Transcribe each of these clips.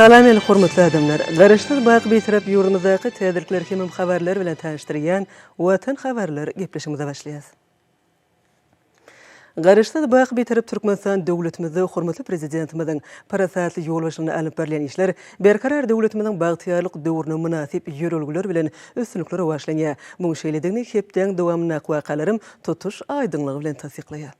Salam el hormatly adamlar! Garaşsyz baky Bitarap ýurdumyzdaky täzelikler hemem habarlar bilen tanyşdyrýan Watan habarlar gepleşigimize başlaýas. Garaşsyz baky Bitarap Türkmenistan döwletimizde hormatly Prezidentimiziň parasatly ýolbaşçylygynda alnyp barylýan işler Berkarar döwletimiziň bagtyýarlyk döwrüne mynasyp ýörelgeler bilen üstünlikli rowaçlanýar. Muň şeýledigini hepdäň dowamyndaky wakalaram tutuş aýdyňlygy bilen tassyklaýar.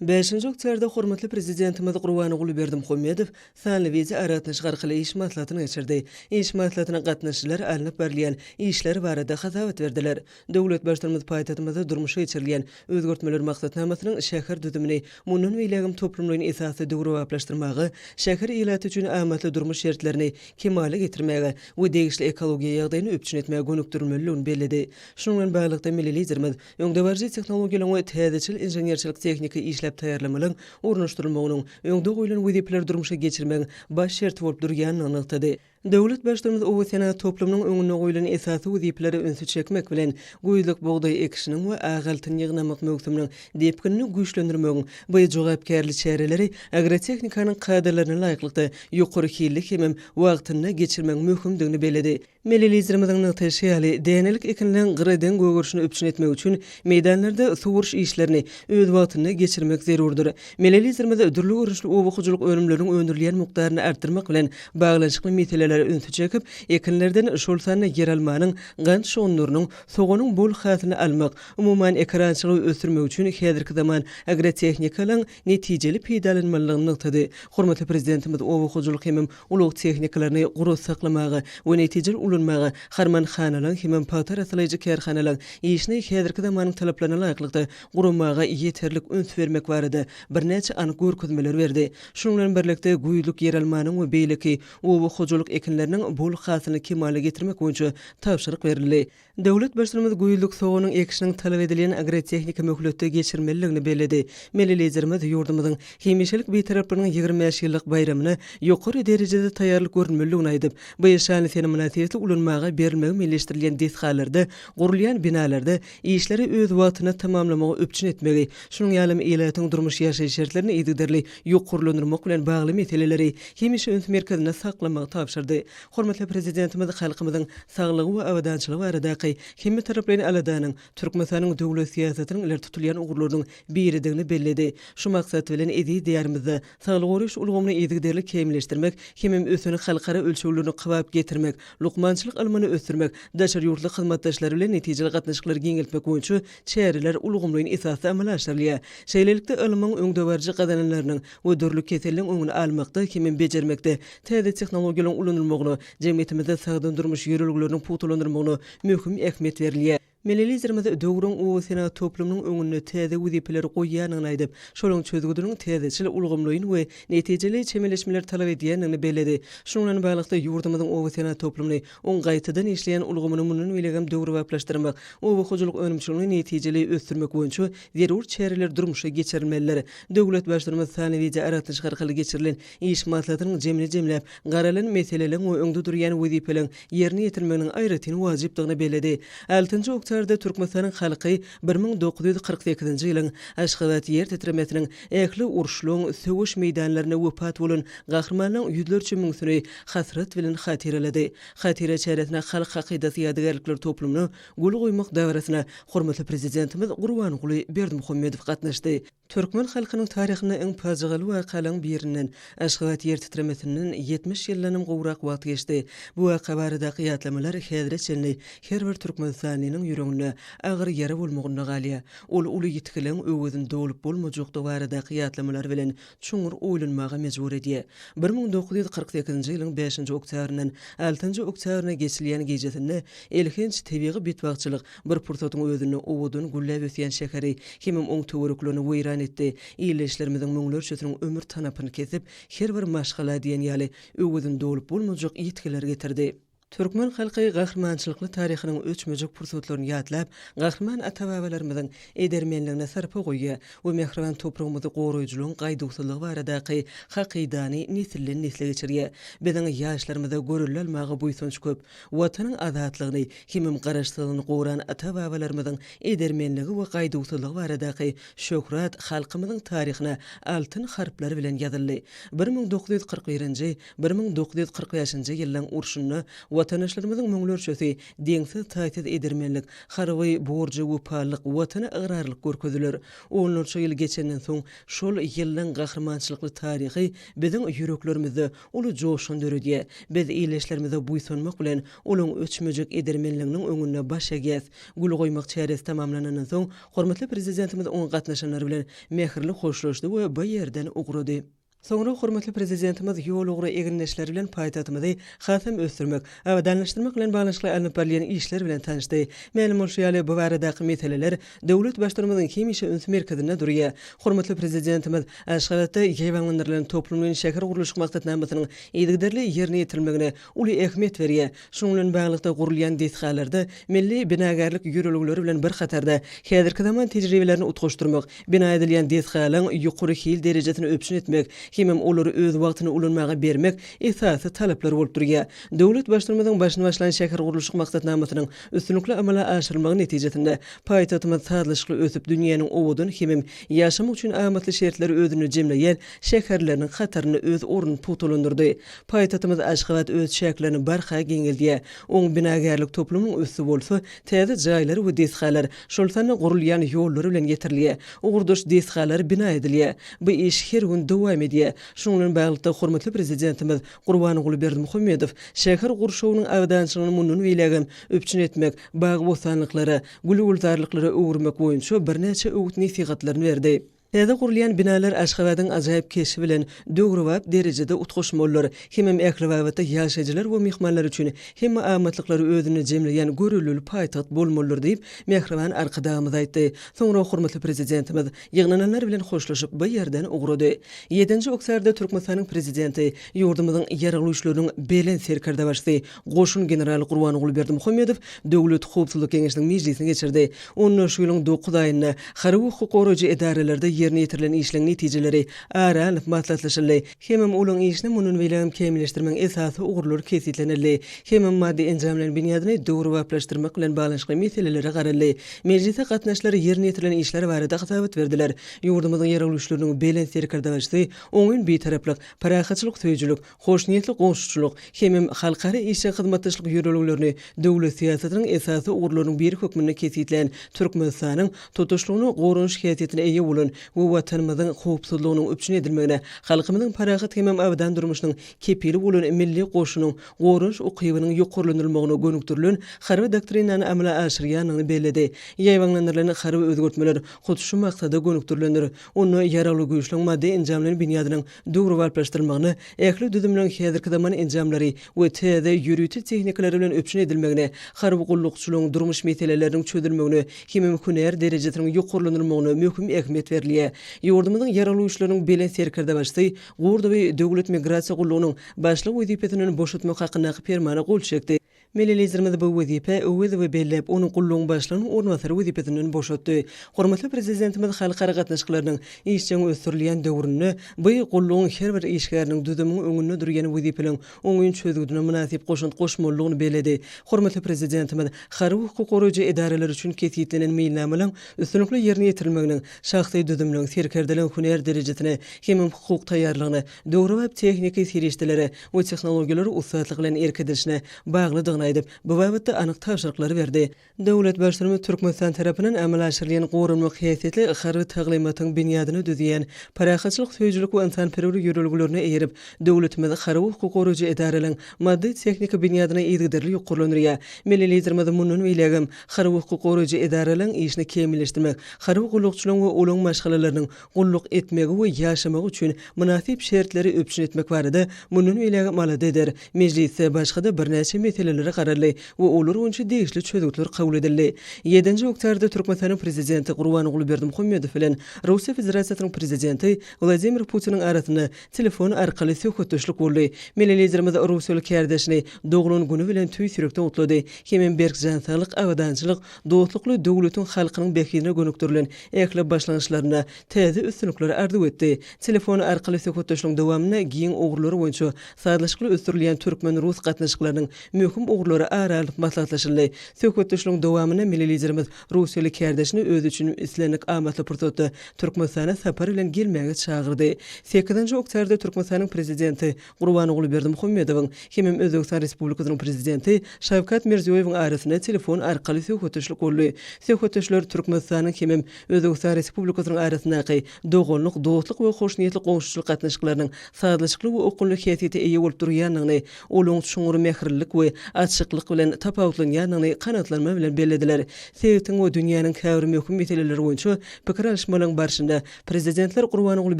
Bäşinji oktýabrda hormatly Prezidentimiz Gurbanguly Berdimuhamedow sanly wideoaragatnaşyk arkaly iş maslahatyny geçirdi. Iş maslahatyna gatnaşyjylar alnyp barylýan işler barada hasabat berdiler. Döwlet Baştutanymyz paýtagtymyzda durmuşa geçirilýän özgertmeler maksatnamasynyň şäher düzümini mundan beýlägem toplumlaýyn esasda döwrebaplaşdyrmaga, şäher ilaty üçin amatly durmuş şertlerini kemala getirmäge we degişli ekologiýa ýagdaýyny üpjün etmäge gönükdirilmelidigini belledi. Şunuň bilen baglylykda, milli Liderimiz Öňdebaryjy tehnologiýalaryň we täzeçil inženerçilik-tehniki işläp taýýarlamalaryň ornaşdyrylmagynyň öňde goýlan wezipeleri durmuşa geçirmegiň baş şerti bolup durýandygyny nygtady. Döwlet Baştutanymyz oba senagat toplumynyň öňünde goýlan esasy wezipelere ünsi çekmek bilen, güýzlük bugdaý ekişiniň we ak altyn ýygnamak möwsüminiň depginini güýçlendirmegiň bu jogapkärli çäreleri agrotehnikanyň kadalaryna laýyklykda ýokary hilli hemem wagtynda geçirmegiň möhümdigini belledi. Milli Liderimiziň nygtaýşy ýaly, dänelik ekinleň gyradeň gögerişini üpjün etmek üçin meýdanlarda suwaryş işlerini öz wagtynda geçirmek zerurdyr. Milli Liderimiz dürli görnüşli oba hojalyk önümleriniň öndürilýän mukdaryny artdyrmak bilen baglanyşykly meselelere ünsi çekip, ekinlerden, şol sanda ýeralmanyň, gant şugundyrynyň, soganyň bol hasylyny almak, umuman, ekerançylygy ösdürmek üçin häzirki zaman agrotehnikalaryň netijeli peýdalanmalydygyny nygtady. Hormatly Prezidentimiz oba hojalyk hemem ulag tehnikalaryny gurat saklamaga we netijeli ulanmaga, harmanhanalaryň hemem pagta arassalaýjy kärhanalaryň işini häzirki zamanyň talaplaryna laýyklykda guramaga ýeterlik üns bermek barada birnäçe anyk görkezmeleri berdi. Şunuň bilen birlikde, güýzlük ýeralmanyň we beýleki oba hojalyk ekinleriniň bol hasylyny kemala getirmek boýunça tabşyryk berildi. Döwlet Baştutanymyz güýzlük soganyň ekişiniň talap edilýän agrotehniki möhletde geçirilmelidigini belledi. Milli Liderimiz ýurdumyzyň hemişelik Bitaraplygynyň 25 ýyllyk baýramyna ýokary derejede taýýarlyk görülmelidigini aýdyp, bu şanly sene mynasybetli ulanmaga berilmegi meýilleşdirilýän desgalarda, gurulýan binalarda işleri öz wagtynda tamamlamagy üpjün etmegi, şunuň ýaly hem ilatyň durmuş-ýaşaýyş şertlerini yzygiderli ýokarlandyrmak bilen bagly meseleleri hemişe üns merkezinde saklamagy tabşyrdy. Hormatly Prezidentimiz halkymyzyň saglygy we abadançylygy baradaky hemmetaraplaýyn aladanyň Türkmenistanyň döwlet syýasatynyň ileri tutulýan ugurlarynyň biridigini belledi. Şu maksat bilen, eziz Diýarymyzda saglygy goraýyş ulgamyny yzygiderli kämilleşdirmek hemem ösen halkara ölçeglerine kybap getirmek, lukmançylyk ylmyny ösdürmek, daşary ýurtly hyzmatdaşlar bilen netijeli gatnaşyklary giňeltmek boýunça çäreler ulgamlaýyn esasda amala aşyrylýar. Şeýlelikde, ylmyň öňdebaryjy gazananlarynyň we dürli keselleň öňüni almakda hemem bejermekde täze tehnologiýalaryň ulanylmagyna, jemgyýetimizde sagdyn durmuş ýörelgeleriniň pugtalandyrylmagyna möhüm ähmiýet berilýär. Milli Liderimiz döwrüň oba senagat toplumynyň öňünde täze wezipeleri goýýandygyny aýdyp, şolaryň çözgüdiniň täzeçil, ulgamlaýyn we netijeli çemeleşmeleri talap edýändigini belledi. Şunuň bilen baglylykda, ýurdumyzyň oba senagat toplumyny, oň gaýtadan işleýän ulgamyny mundan beýlägem döwrebaplaşdyrmak, oba hojalyk önümçiligini netijeli ösdürmek boýunça zerur çäreler durmuşa geçirilmelidir. Döwlet Baştutanymyz sanly wideoaragatnaşyk arkaly geçirilen iş maslahatynyň jemini jemläp, garalan meseleleriň we öňde durýan wezipeleriň ýerine ýetirilmeginiň aýratyn wajypdygyny belledi. Altynjy oktýabrda Türkmenistanyň halky 1948-nji ýylyň Aşgabat ýer titremesiniň ähli uruşlaryň söweş meýdanlarynda wepat bolan gahrymanlaryň ýüzlerçe müňsüni hasrat bilen hatyralady. Hatyra çäresine Halk hakydasy ýadygärlikler toplumyna gül goýmak dabarasyna hormatly Prezidentimiz Gurbanguly Berdimuhamedow gatnaşdy. Türkmen halkynyň taryhynda iň pajygaly wakalaryň birinden, Aşgabat ýer titremesinden 70 ýyldanam gowrak wagt geçdi. Bu waka baradaky ýatlamalar häzire çenli her bir türkmenistanlynyň ýüreginde agyr ýara bolmagynda galýar. Ol uly ýitgileň öwezini dolup bolmajakdygy baradaky ýatlamalar bilen çuňňur oýlanmaga mejbur edýär. 1948-nji ýylyň bäşinji oktýabryndan altynjy oktýabryna geçilýän gijesinde elhenç tebigy betbagtçylyk bir pursatyň özünde owadan gülläp ösýän şäheri hemem oň töwereklerini weýran etdi, ildeşlerimiziň müňlerçesiniň ömür tanapyny kesip, her bir maşgala diýen ýaly öwezini dolup bolmajak ýitgiler getirdi. Türkmen halky gahrymançylykly taryhynyň öçmejek pursatlaryny ýatlap, gahryman ata-babalarymyzyň edermenligine sarpa goýýar we mähriban topragymyzy goraýjylygyň gaýduwsyzlygy baradaky hakydany nesilden-nesle geçirýär. Biziň ýaşlarymyza görelde almaga buýsanç köp. Watanyň azatlygyny hemem garaşsyzlygyny goran ata-babalarymyzyň edermenligi we gaýduwsyzlygy baradaky şöhrat halkymyzyň taryhyna altyn harplar bilen ýazyldy. 1941-nji 1945-nji ýyllaň urşunda watandaşlarymyzyň müňlerçesi deňsiz-taýsyz edermenlik, harby borja wepalylyk, Watana ygrarlylyk görkezdiler. Onlarça ýyl geçenden soň, şol ýyllaň gahrymançylykly taryhy biziň ýüreklerimizde uly joşgun döredýär. Biz ildeşlerimize buýsanmak bilen, olaň öçmejek edermenliginiň öňünde baş egýäs. Gül goýmak çäresi tamamlanandan soň, hormatly Prezidentimiz oňa gatnaşanlar bilen mähirli hoşlaşdy we bu ýerden ugrady. Soňra hormatly Prezidentimiz ýol ugry egindeşleri bilen paýtagtymyzy hasam ösdürmek, abadanlaşdyrmak bilen baglanyşykly alnyp barylýan işler bilen tanyşdy. Mälim bolşy ýaly, bu baradaky meseleler döwlet Baştutanymyzyň hemişe üns merkezinde durýar. Hormatly Prezidentimiz Aşgabatda ýaýbaňlandyrylan toplumlaýyn şähergurluşyk maksatnamasynyň yzygiderli ýerine ýetirilmegine uly ähmiýet berýär. Şunuň bilen baglylykda, gurulýan desgalarda milli binagärlik ýörelgeleri bilen bir hatarda, häzirki zaman tejribelerini utgaşdyrmak, bina edilýän desgalaryň ýokary hil derejesini üpjün etmek hemem olary öz wagtynda ulanmaga bermek esasy talaplar bolup durýar. Döwlet Baştutanymyzyň başyny başlan şähergurluşyk maksatnamasynyň üstünlikli amala aşyrylmagy netijesinde, paýtagtymyz sazlaşykly ösüp, dünýäniň owadan hemem ýaşamak üçin amatly şertleri özünde jemleýän şäherleriniň hatarynda öz ornuny pugtalandyrdy. Paýtagtymyz Aşgabat öz çäklerini barha giňeldýär. Oň binagärlik toplumynyň üsti bolsa täze jaýlar we desgalar, şol sanda gurulýan ýollar bilen ýetirilýär. Ugurdaş desgalar bina edilýär. Bu iş her gün dowam edýär. Şunuň bilen baglylykda, hormatly Prezidentimiz Gurbanguly Berdimuhamedow şäher gurşawynyň abadançylygyny mundan beýlägem üpjün etmek, bagy-bossanlyklara, gül-gülzarlyklara öwürmek boýunça birnäçe öwüt-nesihatlaryny berdi. Täze gurulýan binalar Aşgabadyň ajaýyp keşbi bilen döwrebap derejede utgaşmalydyr. Hemem ähli babatda ýaşaýjylar we myhmanlar üçin hemme amatlyklary özünde jemleýän görellili paýtagt bolmalydyr diýip, mähriban Arkadagymyz aýtdy. Soňra hormatly Prezidentimiz ýygnananlar bilen hoşlaşyp, bu ýerden ugrady. Ýedinji oktýabrda Türkmenistanyň Prezidenti, ýurdumyzyň Ýaragly Güýçleriniň Belent Serkerdebaşysy, goşun generaly Gurbanguly Berdimuhamedow Döwlet howpsuzlyk geňeşiniň mejlisini geçirdi. Onda şu ýylyň dokuz aýynda harby hukuk goraýjy edaralarda ýerine ýetirilen işleň netijeleri ara alnyp maslahatlaşyldy, hemem olaryň işini mundan beýlägem kämilleşdirmegiň esasy ugurlary kesgitlenildi, hemem maddy-enjamlaýyn binýadyny döwrebaplaşdyrmak bilen baglanyşykly meselelere garaldy. Mejlise gatnaşyjylar ýerine ýetirilen işler barada hasabat berdiler. Ýurdumyzyň Ýaragly Güýçleriniň Belent Serkerdebaşysy oňyn Bitaraplyk, parahatçylyk söýüjilik, Hoşniýetli goňşuçylyk hemem halkara işjeň hyzmatdaşlyk ýörelgelerini döwlet syýasatynyň esasy ugurlarynyň biri hökmünde kesgitlän Türkmenistanyň tutuşlygyna goranyş häsiýetine eýe bolan we Watanymyzyň howpsuzlygynyň üpjün edilmegine, halkymyzyň parahat hemem abadan durmuşynyň kepili bolan Milli goşunyň goranyş ukybynyň ýokarlandyrylmagyna gönükdirilen Harby doktrinany amala aşyrýandygyny belledi. Ýaýbaňlandyrylan harby özgertmeler hut şu maksada gönükdirilendir. Onda Ýaragly Güýçleň maddy-enjamlaýyn binýadynyň döwrebaplaşdyrylmagyna, ähli düzümleriň häzirki zaman enjamlary we täze ýörite tehnikalary bilen üpjün edilmegine, harby gullukçylaryň durmuş meseleleriniň çözülmegine hemem hünär derejesiniň ýokarlandyrylmagyna möhüm ähmiýet berilýär. Ýurdumyzyň Ýaragly Güýçleriniň Belent Serkerdebaşysy Gurdowy Döwlet migrasiýa gullugynyň başlygy wezipesinden boşatmak hakyndaky Permana gol çekdi. Milli Liderimiz bu wezipä Öwezowy belläp, ony gullugyň başlygynyň orunbasary wezipesinden boşatdy. Hormatly Prezidentimiz halkara gatnaşyklarynyň işjeň ösdürilýän döwründe bu gullugyň her bir işgäriniň düzümiň öňünde durýan wezipeleriň oňyn çözgüdine mynasyp goşant goşmalydygyny belledi. Hormatly Prezidentimiz harby hukuk goraýjy edaralar üçin kesgitlenen meýilnamalaryň üstünlikli ýerine ýetirilmeginiň şahsy düzümleň, serkerdeleriň hünär derejesine hemem hukuk taýýarlygyna, döwrebap tehniki serişdelere we tehnologiýalara ussatlyk bilen erk edilişine baglydygyny aýdyp, bu babatda anyk tabşyryklary berdi. Döwlet Baştutanymyz Türkmenistan tarapyndan amala aşyrylýan goranmak häsiýetli harby taglymatyň binýadyny düzýän parahatçylyk söýüjilik we ynsanperwer ýörelgelerine eýerip, döwletimiz harby hukuk goraýjy edaralaryň maddy-tehniki binýadyny yzygiderli ýokarlandyrýar. Milli Liderimiz mundan beýlägem harby hukuk goraýjy edaralaryň işini kämilleşdirmek, harby gullukçylaryň we olaryň maşgalalarynyň gulluk etmegi we ýaşamagy üçin mynasyp şertleri üpjün etmek barada mundan beýlägem alada eder. Mejlisde başga-da birnäçe meselelere. meselelere garaldy we olar boýunça degişli çözgütler kabul edildi. Ýedinji oktýabrda Türkmenistanyň Prezidenti Gurbanguly Berdimuhamedow bilen Russiýa Federasiýasynyň Prezidenti Wladimir Putiniň arasynda telefon arkaly söhbetdeşlik boldy. Milli Liderimiz russiýaly kärdeşini doglan güni bilen tüýs ýürekden gutlady hemem berk jan saglyk, abadançylyk, dostlukly döwletiň halkynyň bähbidine gönükdirilen ähli başlangyçlarynda täze üstünlikleri arzuw etdi. Telefon arkaly söhbetdeşligiň dowamynda giň ugurlar boýunça sazlaşykly ösdürilýän türkmen-rus gatnaşyklarynyň möhüm ugurlary ara alnyp maslahatlaşyldy. Söhbetdeşligiň dowamynda milli Liderimiz russiýaly kärdeşini özi üçin islendik amatly pursatda Türkmenistana sapar bilen gelmäge çagyrdy. Sekizinji oktýabrda Türkmenistanyň Prezidenti Gurbanguly Berdimuhamedowyň hemem Özbegistan Respublikasynyň Prezidenti Şawkat Mirziýoýewiň arasynda telefon arkaly söhbetdeşlik boldy. Söhbetdeşler Türkmenistanyň hemem Özbegistan Respublikasynyň arasyndaky doganlyk, dostluk we hoşniýetli goňşuçylyk gatnaşyklarynyň sazlaşykly we okgunly häsiýete eýe bolup durýandygyny, olaryň çuňňur mähirlilik we açyklyk bilen tapawutlanýandygyny kanagatlanma bilen bellediler. Sebitiň we dünýäniň käbir möhüm meseleleri boýunça pikir alyşmalaryň barşynda Prezidentler Gurbanguly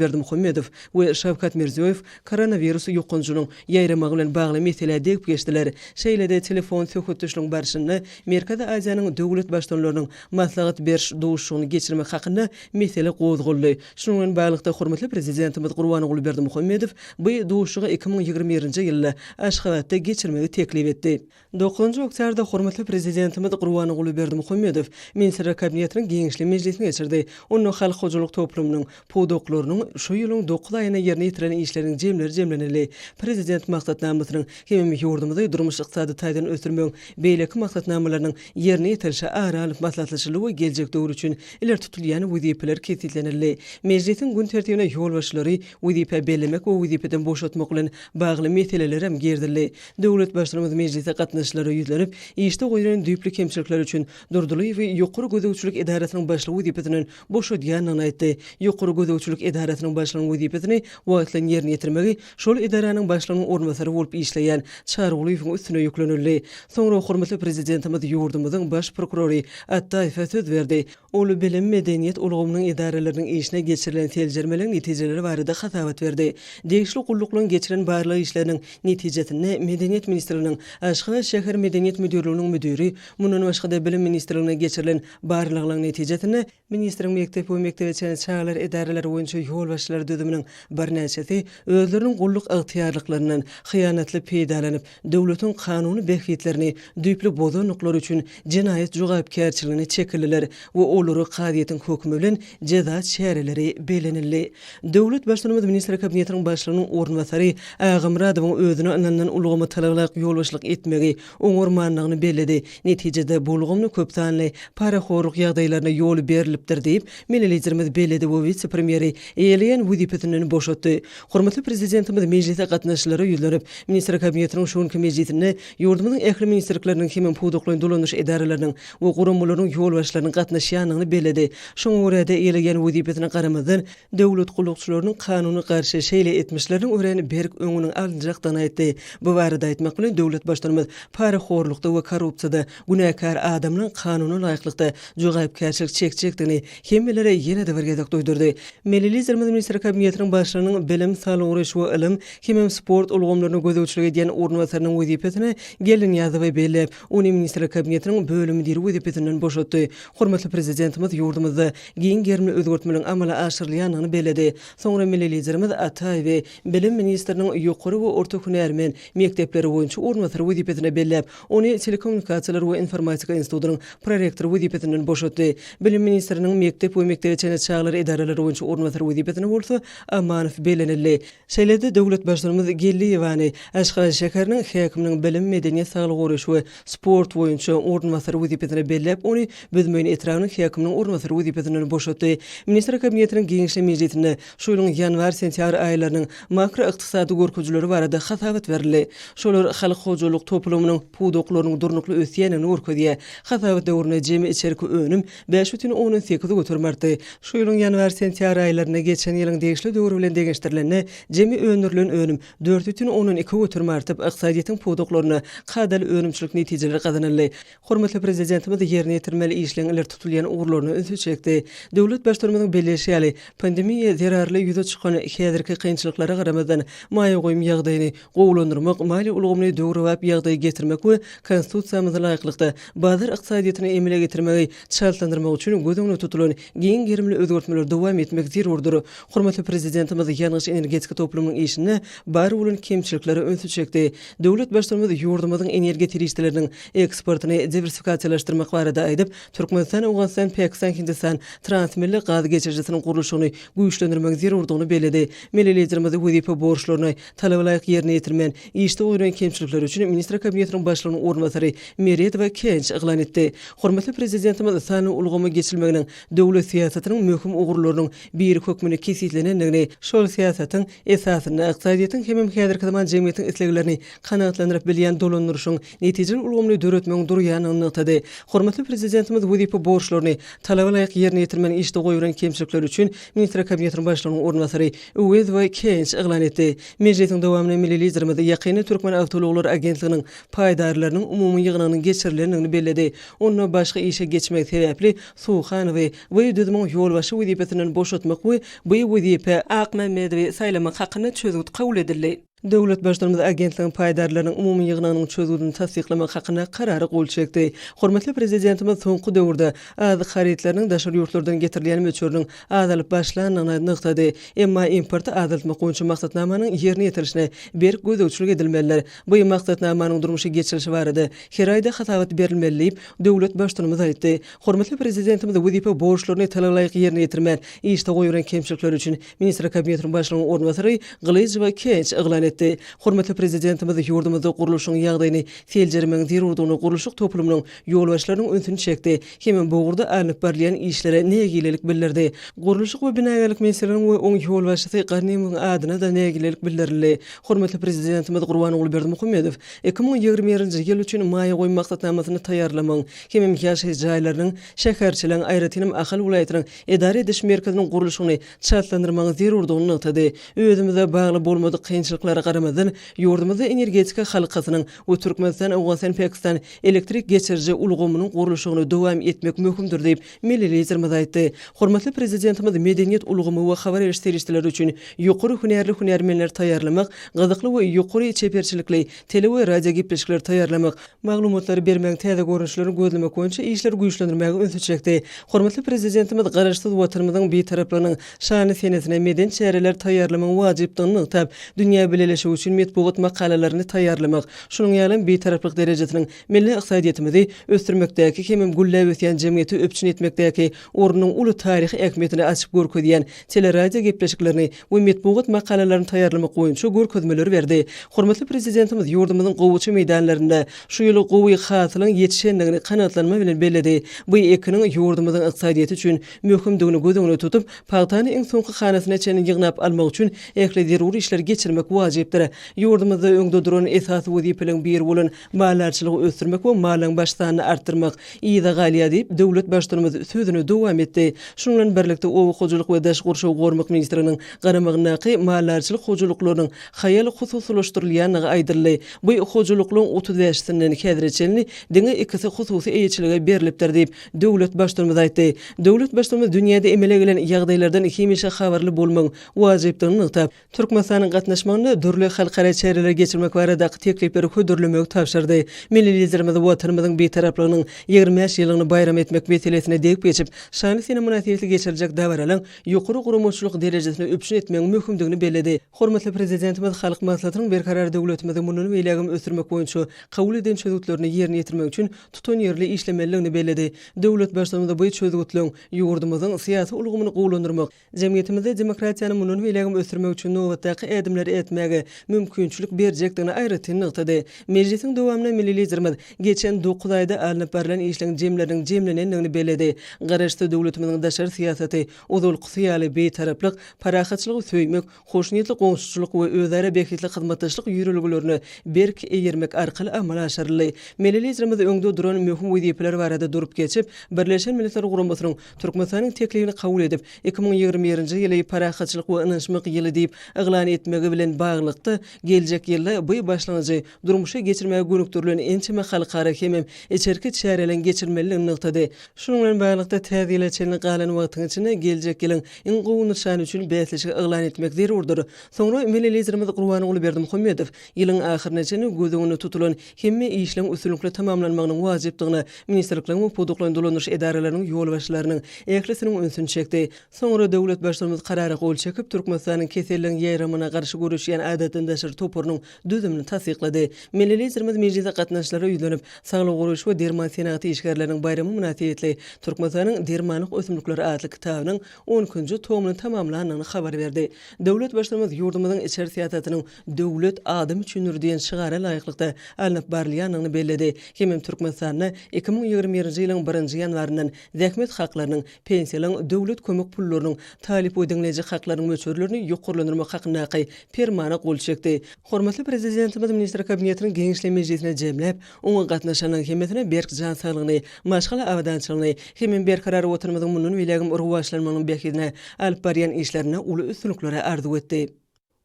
Berdimuhamedow we Şawkat Mirziýoýew koronawirus ýokanjynyň ýaýramagy bilen bagly meselä degip geçdiler. Şeýle-de telefon söhbetdeşligiň barşynda Merkezi Aziýanyň döwlet Baştutanlarynyň maslahat beriş duşuşygyny geçirmek hakynda mesele gozgaldy. Şunuň bilen baglylykda, hormatly Prezidentimiz Gurbanguly Berdimuhamedow bu duşuşygy 2021-nji ýylda Aşgabatda geçirmegi teklip etdi. Dokuzynjy oktýabrda hormatly Prezidentimiz Gurbanguly Berdimuhamedow Ministrler Kabinetiniň giňişli mejlisini geçirdi. Onda halk hojalyk toplumynyň pudaklarynyň şu ýylyň dokuz aýynda ýerine ýetirilen işleriniň jemleri jemlenildi. Prezident maksatnamasynyň hemem ýurdumyzy durmuş-ykdysady taýdan ösdürmegiň beýleki maksatnamalarynyň ýerine ýetirilişi ara alnyp maslahatlaşyldy we geljek döwür üçin ileri tutulýan wezipeler kesgitlenildi. Mejlisiň gün tertibine ýolbaşçylary wezipä bellemek we wezipeden boşatmak bilen bagly meselelerem girizildi. Döwlet Baştutanymyz mejlise gatnaşyjylara ýüzlenip, işde goýlan düýpli kemçilikler üçin Durdylyýewi Ýokary gözegçilik edarasynyň başlygy wezipesinden boşadýandygyny aýtdy. Ýokary gözegçilik edarasynyň başlygynyň wezipesini wagtlaýyn ýerine ýetirmegi şol edaranyň başlygynyň orunbasary bolup işleýän Çarygulyýewiň üstüne ýüklenildi. Soňra hormatly Prezidentimiz ýurdumyzyň Baş prokurory Atdaýewe söz berdi. Ol bilim, medeniýet ulgamynyň edaralarynyň işine geçirilen seljermeleriň netijeleri barada hasabat berdi. Degişli gulluklaryň geçiren barlag işleriniň netijesinde Medeniýet ministrliginiň Aşgabat şäher medeniýet müdirliginiň müdiri, mundan başga-da Bilim ministrligine geçirilen barlaglaryň netijesinde, ministriň mekdep we mekdebe çenli çagalar edaralary boýunça ýolbaşçylar düzüminiň birnäçesi özleriniň gulluk ygtyýarlyklaryndan hyýanatly peýdalanyp, döwletiň kanuny bähbitlerini düýpli bozandyklary üçin jenaýat jogapkärçiligine çekildiler we olara kazyýetiň hökümi bilen jeza çäreleri bellenildi. Döwlet Baştutanymyz Ministrler Kabinetiniň Başlygynyň orunbasary Agamyradowyň özüne ynanylan ulgama talabalaýyk ýolbaşçylyk etmegi oňarmandygyny belledi. Netijede, bu ulgamda köpsanly parahorluk ýagdaýlaryna ýol berlipdir diýip, milli Liderimiz belledi we wise-premýeri eýeleýän wezipesinden boşatdy. Hormatly Prezidentimiz mejlise gatnaşyjylara ýüzlenip, Ministrler Kabinetiniň şu günki mejlisinde ýurdumyzyň ähli ministrlikleriniň hemem pudaklaýyn dolandyryş edaralarynyň we guramalarynyň ýolbaşçylarynyň gatnaşýandygyny belledi. Şoňa görä-de, eýeleýän wezipesine garamazdan, döwlet gullukçylarynyň kanuna garşy şeýle etmişleriniň örän berk öňüniň alynjakdygyny aýtdy. Bu barada aýtmak bilen, döwlet Baştutanymyz parahorlukda we korrupsiýada günäkär adamlaryň kanuna laýyklykda jogapkärçilik çekjekdigini hemmelere ýene-de bir gezek duýdurdy. Milli Liderimiz Ministrler Kabinetiniň Başlygynyň bilim, saglygy goraýyş we ylym hemem sport ulgamlaryna gözegçilik edýän orunbasarynyň wezipesine Geldinyýazowy belläp, ony Ministrler Kabinetiniň bölüm müdiri wezipesinden boşatdy. Hormatly Prezidentimiz ýurdumyzda giň gerimli özgertmeleriň amala aşyrylýandygyny belledi. Soňra milli Liderimiz Ataýewi bilim ministriniň ýokary we orta hünärmen mekdepleri boýunça orunbasary wezipesine belläp, ony Telekommunikasiýalar we informatika institutynyň prorektory wezipesinden boşatdy. Bilim ministriniň mekdep we mekdebe çenli çagalar edaralary boýunça orunbasary wezipesine bolsa Amanow bellenildi. Şeýle-de döwlet Baştutanymyz Geldiýewany Aşgabat şäheriniň häkiminiň bilim, medeniýet, saglygy goraýyş we sport boýunça orunbasary wezipesine belläp, ony Büzmeýin etrabynyň häkiminiň orunbasary wezipesinden boşatdy. Ministrler Kabinetiniň giňişleýin mejlisinde şu ýylyň ýanwar-sentýabr aýlarynyň makroykdysady görkezijileri barada hasabat berildi. Şolar halk hojalyk toplumynyň pudaklarynyň durnukly ösýändigini görkezýär. Hasabat döwründe jemi içerki önüm 5,8 artdy. Şu ýylyň ýanwar-sentýabr aýlarynda geçen ýylyň degişli döwri bilen deňeşdirilende, jemi öndürilen önüm 4,2 artyp, ykdysadyýetiň pudaklarynda kadaly önümçilik netijeleri gazanyldy. Hormatly Prezidentimiz ýerine ýetirilmeli işleň ileri tutulýan ugurlaryna ünsi çekdi. Döwlet Baştutanymyzyň belleýşi ýaly, pandemiýa zerarly ýüze çykan häzirki kynçylyklara garamazdan, maýa goýum ýagdaýyny gowulandyrmak, maliýe ulgamyny döwrebap ýagdaýa. getirmek we Konstitusiýamyza laýyklykda, bazar ykdysadyýetini emele getirmegi çaltlandyrmak üçin göz öňünde tutulan giň gerimli özgertmeleri dowam etmek zerurdyr. Hormatly Prezidentimiz ýangyç-energetika toplumynyň işinde bar bolan kemçiliklere ünsi çekdi. Döwlet Baştutanymyz ýurdumyzyň energiýa serişdeleriniň eksportyny diwersifikasiýalaşdyrmak barada aýdyp, Türkmenistan, Owganystan, Pakistan, Hindistan transmilli gaz geçirijisiniň gurluşygyny güýçlendirmegiň zerurdygyny belledi. Milli Liderimiz wezipe borçlaryny talabalaýyk ýerine ýetirmän, işde goýlan kemçilikleri üçin Ministrler Kabinetiniň Başlygynyň orunbasary Meredowa käýinç yglan etdi. Hormatly Prezidentimiz sanly ulgama geçilmeginiň döwlet syýasatynyň möhüm ugurlarynyň biri hökmünde kesgitlenendigini, şol syýasatyň esasynda ykdysadyýetiň hemem häzirki zaman jemgyýetiň isleglerini kanagatlandyryp bilýän dolandyryşyň netijeli ulgamyny döretmegiň durýandygyny nygtady. Hormatly Prezidentimiz wezipe borçlaryny talaba laýyk ýerine ýetirmän işde goýberen kemçilikleri üçin Ministrler Kabinetiniň Başlygynyň orunbasary Öwezowa käýinç yglan etdi. Mejlisiň dowamynda milli Liderimiz ýakynda Türkmenawtoulaglary agentliginiň paýdarlarynyň umumy ýygnagynyň geçirilendigini belledi. Onda başga işe geçmegi sebäpli Suhanowy bu düzümiň ýolbaşçy wezipesinden boşatmak we bu wezipä Akmämmedowy saýlamak hakynda çözgüt kabul edildi. Döwlet Baştutanymyz agentligiň paýdarlarynyň umumy ýygnagynyň çözgüdini tassyklamak hakynda Karara gol çekdi. Hormatly Prezidentimiz soňky döwürde azyk harytlarynyň daşary ýurtlardan getirilýän möçberiniň azalyp başlandygyny nygtady. Emma importy azaltmak boýunça maksatnamanyň ýerine ýetirilişine berk gözegçilik edilmelidir. Bu maksatnamanyň durmuşa geçirilişi barada her aýda hasabat berilmeli diýip, döwlet Baştutanymyz aýtdy. Hormatly Prezidentimiz wezipe borçlaryny talabalaýyk ýerine ýetirmän, işde goýberen kemçilikleri üçin Ministrler Kabinetiniň Başlygynyň orunbasary Gylyjowa käýinç yglan etdi. Hormatly Prezidentimiz ýurdumyzda gurluşygyň ýagdaýyny seljermegiň zerurdygyna gurluşyk toplumynyň ýolbaşçylarynyň ünsüni çekdi hemem bu ugurda alnyp barylýan işlere nägilelik bildirdi. Gurluşyk we binagärlik ministrliginiň we oň ýolbaşçysy Ganymowyň adyna-da nägilelik bildirildi. Hormatly Prezidentimiz Gurbanguly Berdimuhamedow 2021-nji ýyl üçin maýa goýum maksatnamasyny taýýarlamagyň hemem ýaşaýyş jaýlarynyň, şäherçeleriň, aýratynam Ahal welaýatynyň edara ediş merkeziniň gurluşygyny çaltlandyrmagyň zerurdygyny nygtady. Özümize bagly bolmadyk kynçylyklara garamazdan, ýurdumyzda energetika halkasynyň we Türkmenistan-Owganystan-Pakistan elektrik geçiriji ulgamynyň gurluşygyny dowam etmek möhümdir diýip, milli Liderimiz aýtdy. Hormatly Prezidentimiz medeniýet ulgamy we habar beriş serişdeleri üçin ýokary hünärli hünärmenleri taýýarlamak, gyzykly we ýokary çeperçilikli tele we radiogepleşikleri taýýarlamak, maglumatlary bermegiň täze görnüşlerini gözlemek boýunça işleri güýçlendirmäge ünsi çekdi. Hormatly Prezidentimiz Garaşsyz Watanymyzyň Bitaraplygynyň şanly senesine medeni çäreleri taýýarlamagyň wajypdygyny nygtap, dünýä bileleşigi üçin metbugat makalalaryny taýýarlamak, şunuň ýaly hem Bitaraplyk derejesiniň milli ykdysadyýetimizi ösdürmekdäki hemem gülläp ösýän jemgyýeti üpjün etmekdäki ornunyň uly taryhy ähmiýetini açyp görkezýän teleradio gepleşiklerini we metbugat makalalaryny taýýarlamak boýunça görkezmeleri berdi. Hormatly Prezidentimiz ýurdumyzyň gowaça meýdanlarynda şu ýyl gowy hasylyň ýetişendigini kanagatlanma bilen belledi. Bu ekiniň ýurdumyzyň ykdysadyýeti üçin möhümdigini göz öňünde tutup, pagtany iň soňky hanasyna çenli ýygnap almak üçin ähli zerur işleri geçirmek wajypdyr. Ýurdumyzda öňde duran esasy wezipeleriň biri bolan Maldarçylygy ösdürmek we mallaryň baş sanyny artdyrmak yza galýar diýip, döwlet Baştutanymyz sözüni dowam etdi. Şunuň bilen birlikde, Oba hojalyk we daşky gurşawy goramak ministrliginiň garamagyndaky maldarçylyk hojalyklarynyň haýal hususylaşdyrylýandygy aýdyldy. Bu hojalyklaryň 35 bäşisinden häzire çenli diňe ikisi hususy eýeçilige berlipdir diýip, döwlet Baştutanymyz aýtdy. Döwlet Baştutanymyz dünýäde emele gelen ýagdaýlardan hemişe habarly bolmagyň wajypdygyny nygtap, Türkmenistanyň gatnaşmagynda dürli halkara çäreleri geçirmek baradaky teklipleri hödürlemegi tabşyrdy. Milli Liderimiz Watanymyzyň Bitaraplygynyň 25 ýyllygyny baýram etmek meselesine degip geçip, şanly sene mynasybetli geçiriljek dabaralaryň ýokary guramaçylyk derejesini üpjün etmegiň möhümdigini belledi. Hormatly Prezidentimiz Halk Maslahatynyň Berkarar döwletimizi mundan beýlägem ösdürmek boýunça kabul eden çözgütlerini ýerine ýetirmek üçin tutanýerli işlemelidigini belledi. Döwlet Baştutanymyz bu çözgütleriň ýurdumyzyň syýasy ulgamyny gowulandyrmak, Jemgyýetimizde demokratiýany mundan beýlägem ösdürmek üçin nobatdaky ädimleri ätmäge mümkinçilik berjekdigini aýratyn nygtady. Mejlisiň dowamynda milli Liderimiz geçen dokuz aýda alnyp barlan işleň jemleriniň jemlenendigini belledi. Garaşsyz döwletimiziň daşary syýasaty ozalkysy ýaly Bitaraplyk, parahatçylygy söýmek, hoşniýetli goňşuçylyk we özara bähbitli hyzmatdaşlyk ýörelgelerine berk eýermek arkaly amala aşyryldy. Milli Liderimiz öňde duran möhüm wezipeler barada durup geçip, Birleşen Milletler Guramasynyň Türkmenistanyň teklibini kabul edip, 2021-nji ýyly Parahatçylyk we ynanyşmak ýyly diýip yglan etmegi bilen bagly. baglylykda, geljek ýylda bu başlangyjy durmuşa geçirmäge gönükdirilen ençeme halkara hemem içerki çäreleriň geçirilmelidigini nygtady. Şunuň bilen baglylykda, täze ýyla çenli galan wagtyň içinde geljek ýylyň iň gowy nyşany üçin bäsleşigi yglan etmek zerurdyr. Soňra milli Liderimiz Gurbanguly Berdimuhamedow ýylyň ahyryna çenli göz öňünde tutulan hemme işleň üstünlikli tamamlanmagynyň wajypdygyna ministrlikleriň we pudaklaýyn dolandyryş edaralarynyň ýolbaşçylarynyň ählisiniň ünsüni çekdi. Soňra döwlet Baştutanymyz Karara gol çekip, Türkmenistanyň keselleriň ýaýramagyna garşy göreşýän adatdan daşary toparynyň düzümini tassyklady. Milli Liderimiz mejlise gatnaşyjylara ýüzlenip, Saglygy goraýyş we derman senagaty işgärleriniň baýramy mynasybetli Türkmenistanyň dermanlyk ösümlikleri atly kitabynyň on ikinji tomuny tamamlandygyny habar berdi. Döwlet Baştutanymyz ýurdumyzyň içeri syýasatynyň Döwlet adam üçindir diýen şygara laýyklykda alnyp barylýandygyny belledi hemem Türkmenistanda 2021-nji ýylyň birinji ýanwaryndan zähmet haklarynyň, pensiýalaryň, döwlet kömek pullarynyň, talyp we diňleýji haklarynyň möçberlerini ýokarlandyrmak hakyndaky Permana gol çekdi. Hormatly Prezidentimiz Ministrler Kabinetiniň giňişleýin mejlisini jemläp, oňa gatnaşanlaryň hemmesine berk jan saglygyny, maşgala abadançylygyny hemem berkarar Watanymyzyň mundan beýlägem rowaçlanmagynyň bähbidine alyp barýan işlerinde uly üstünlikleri arzuw etdi.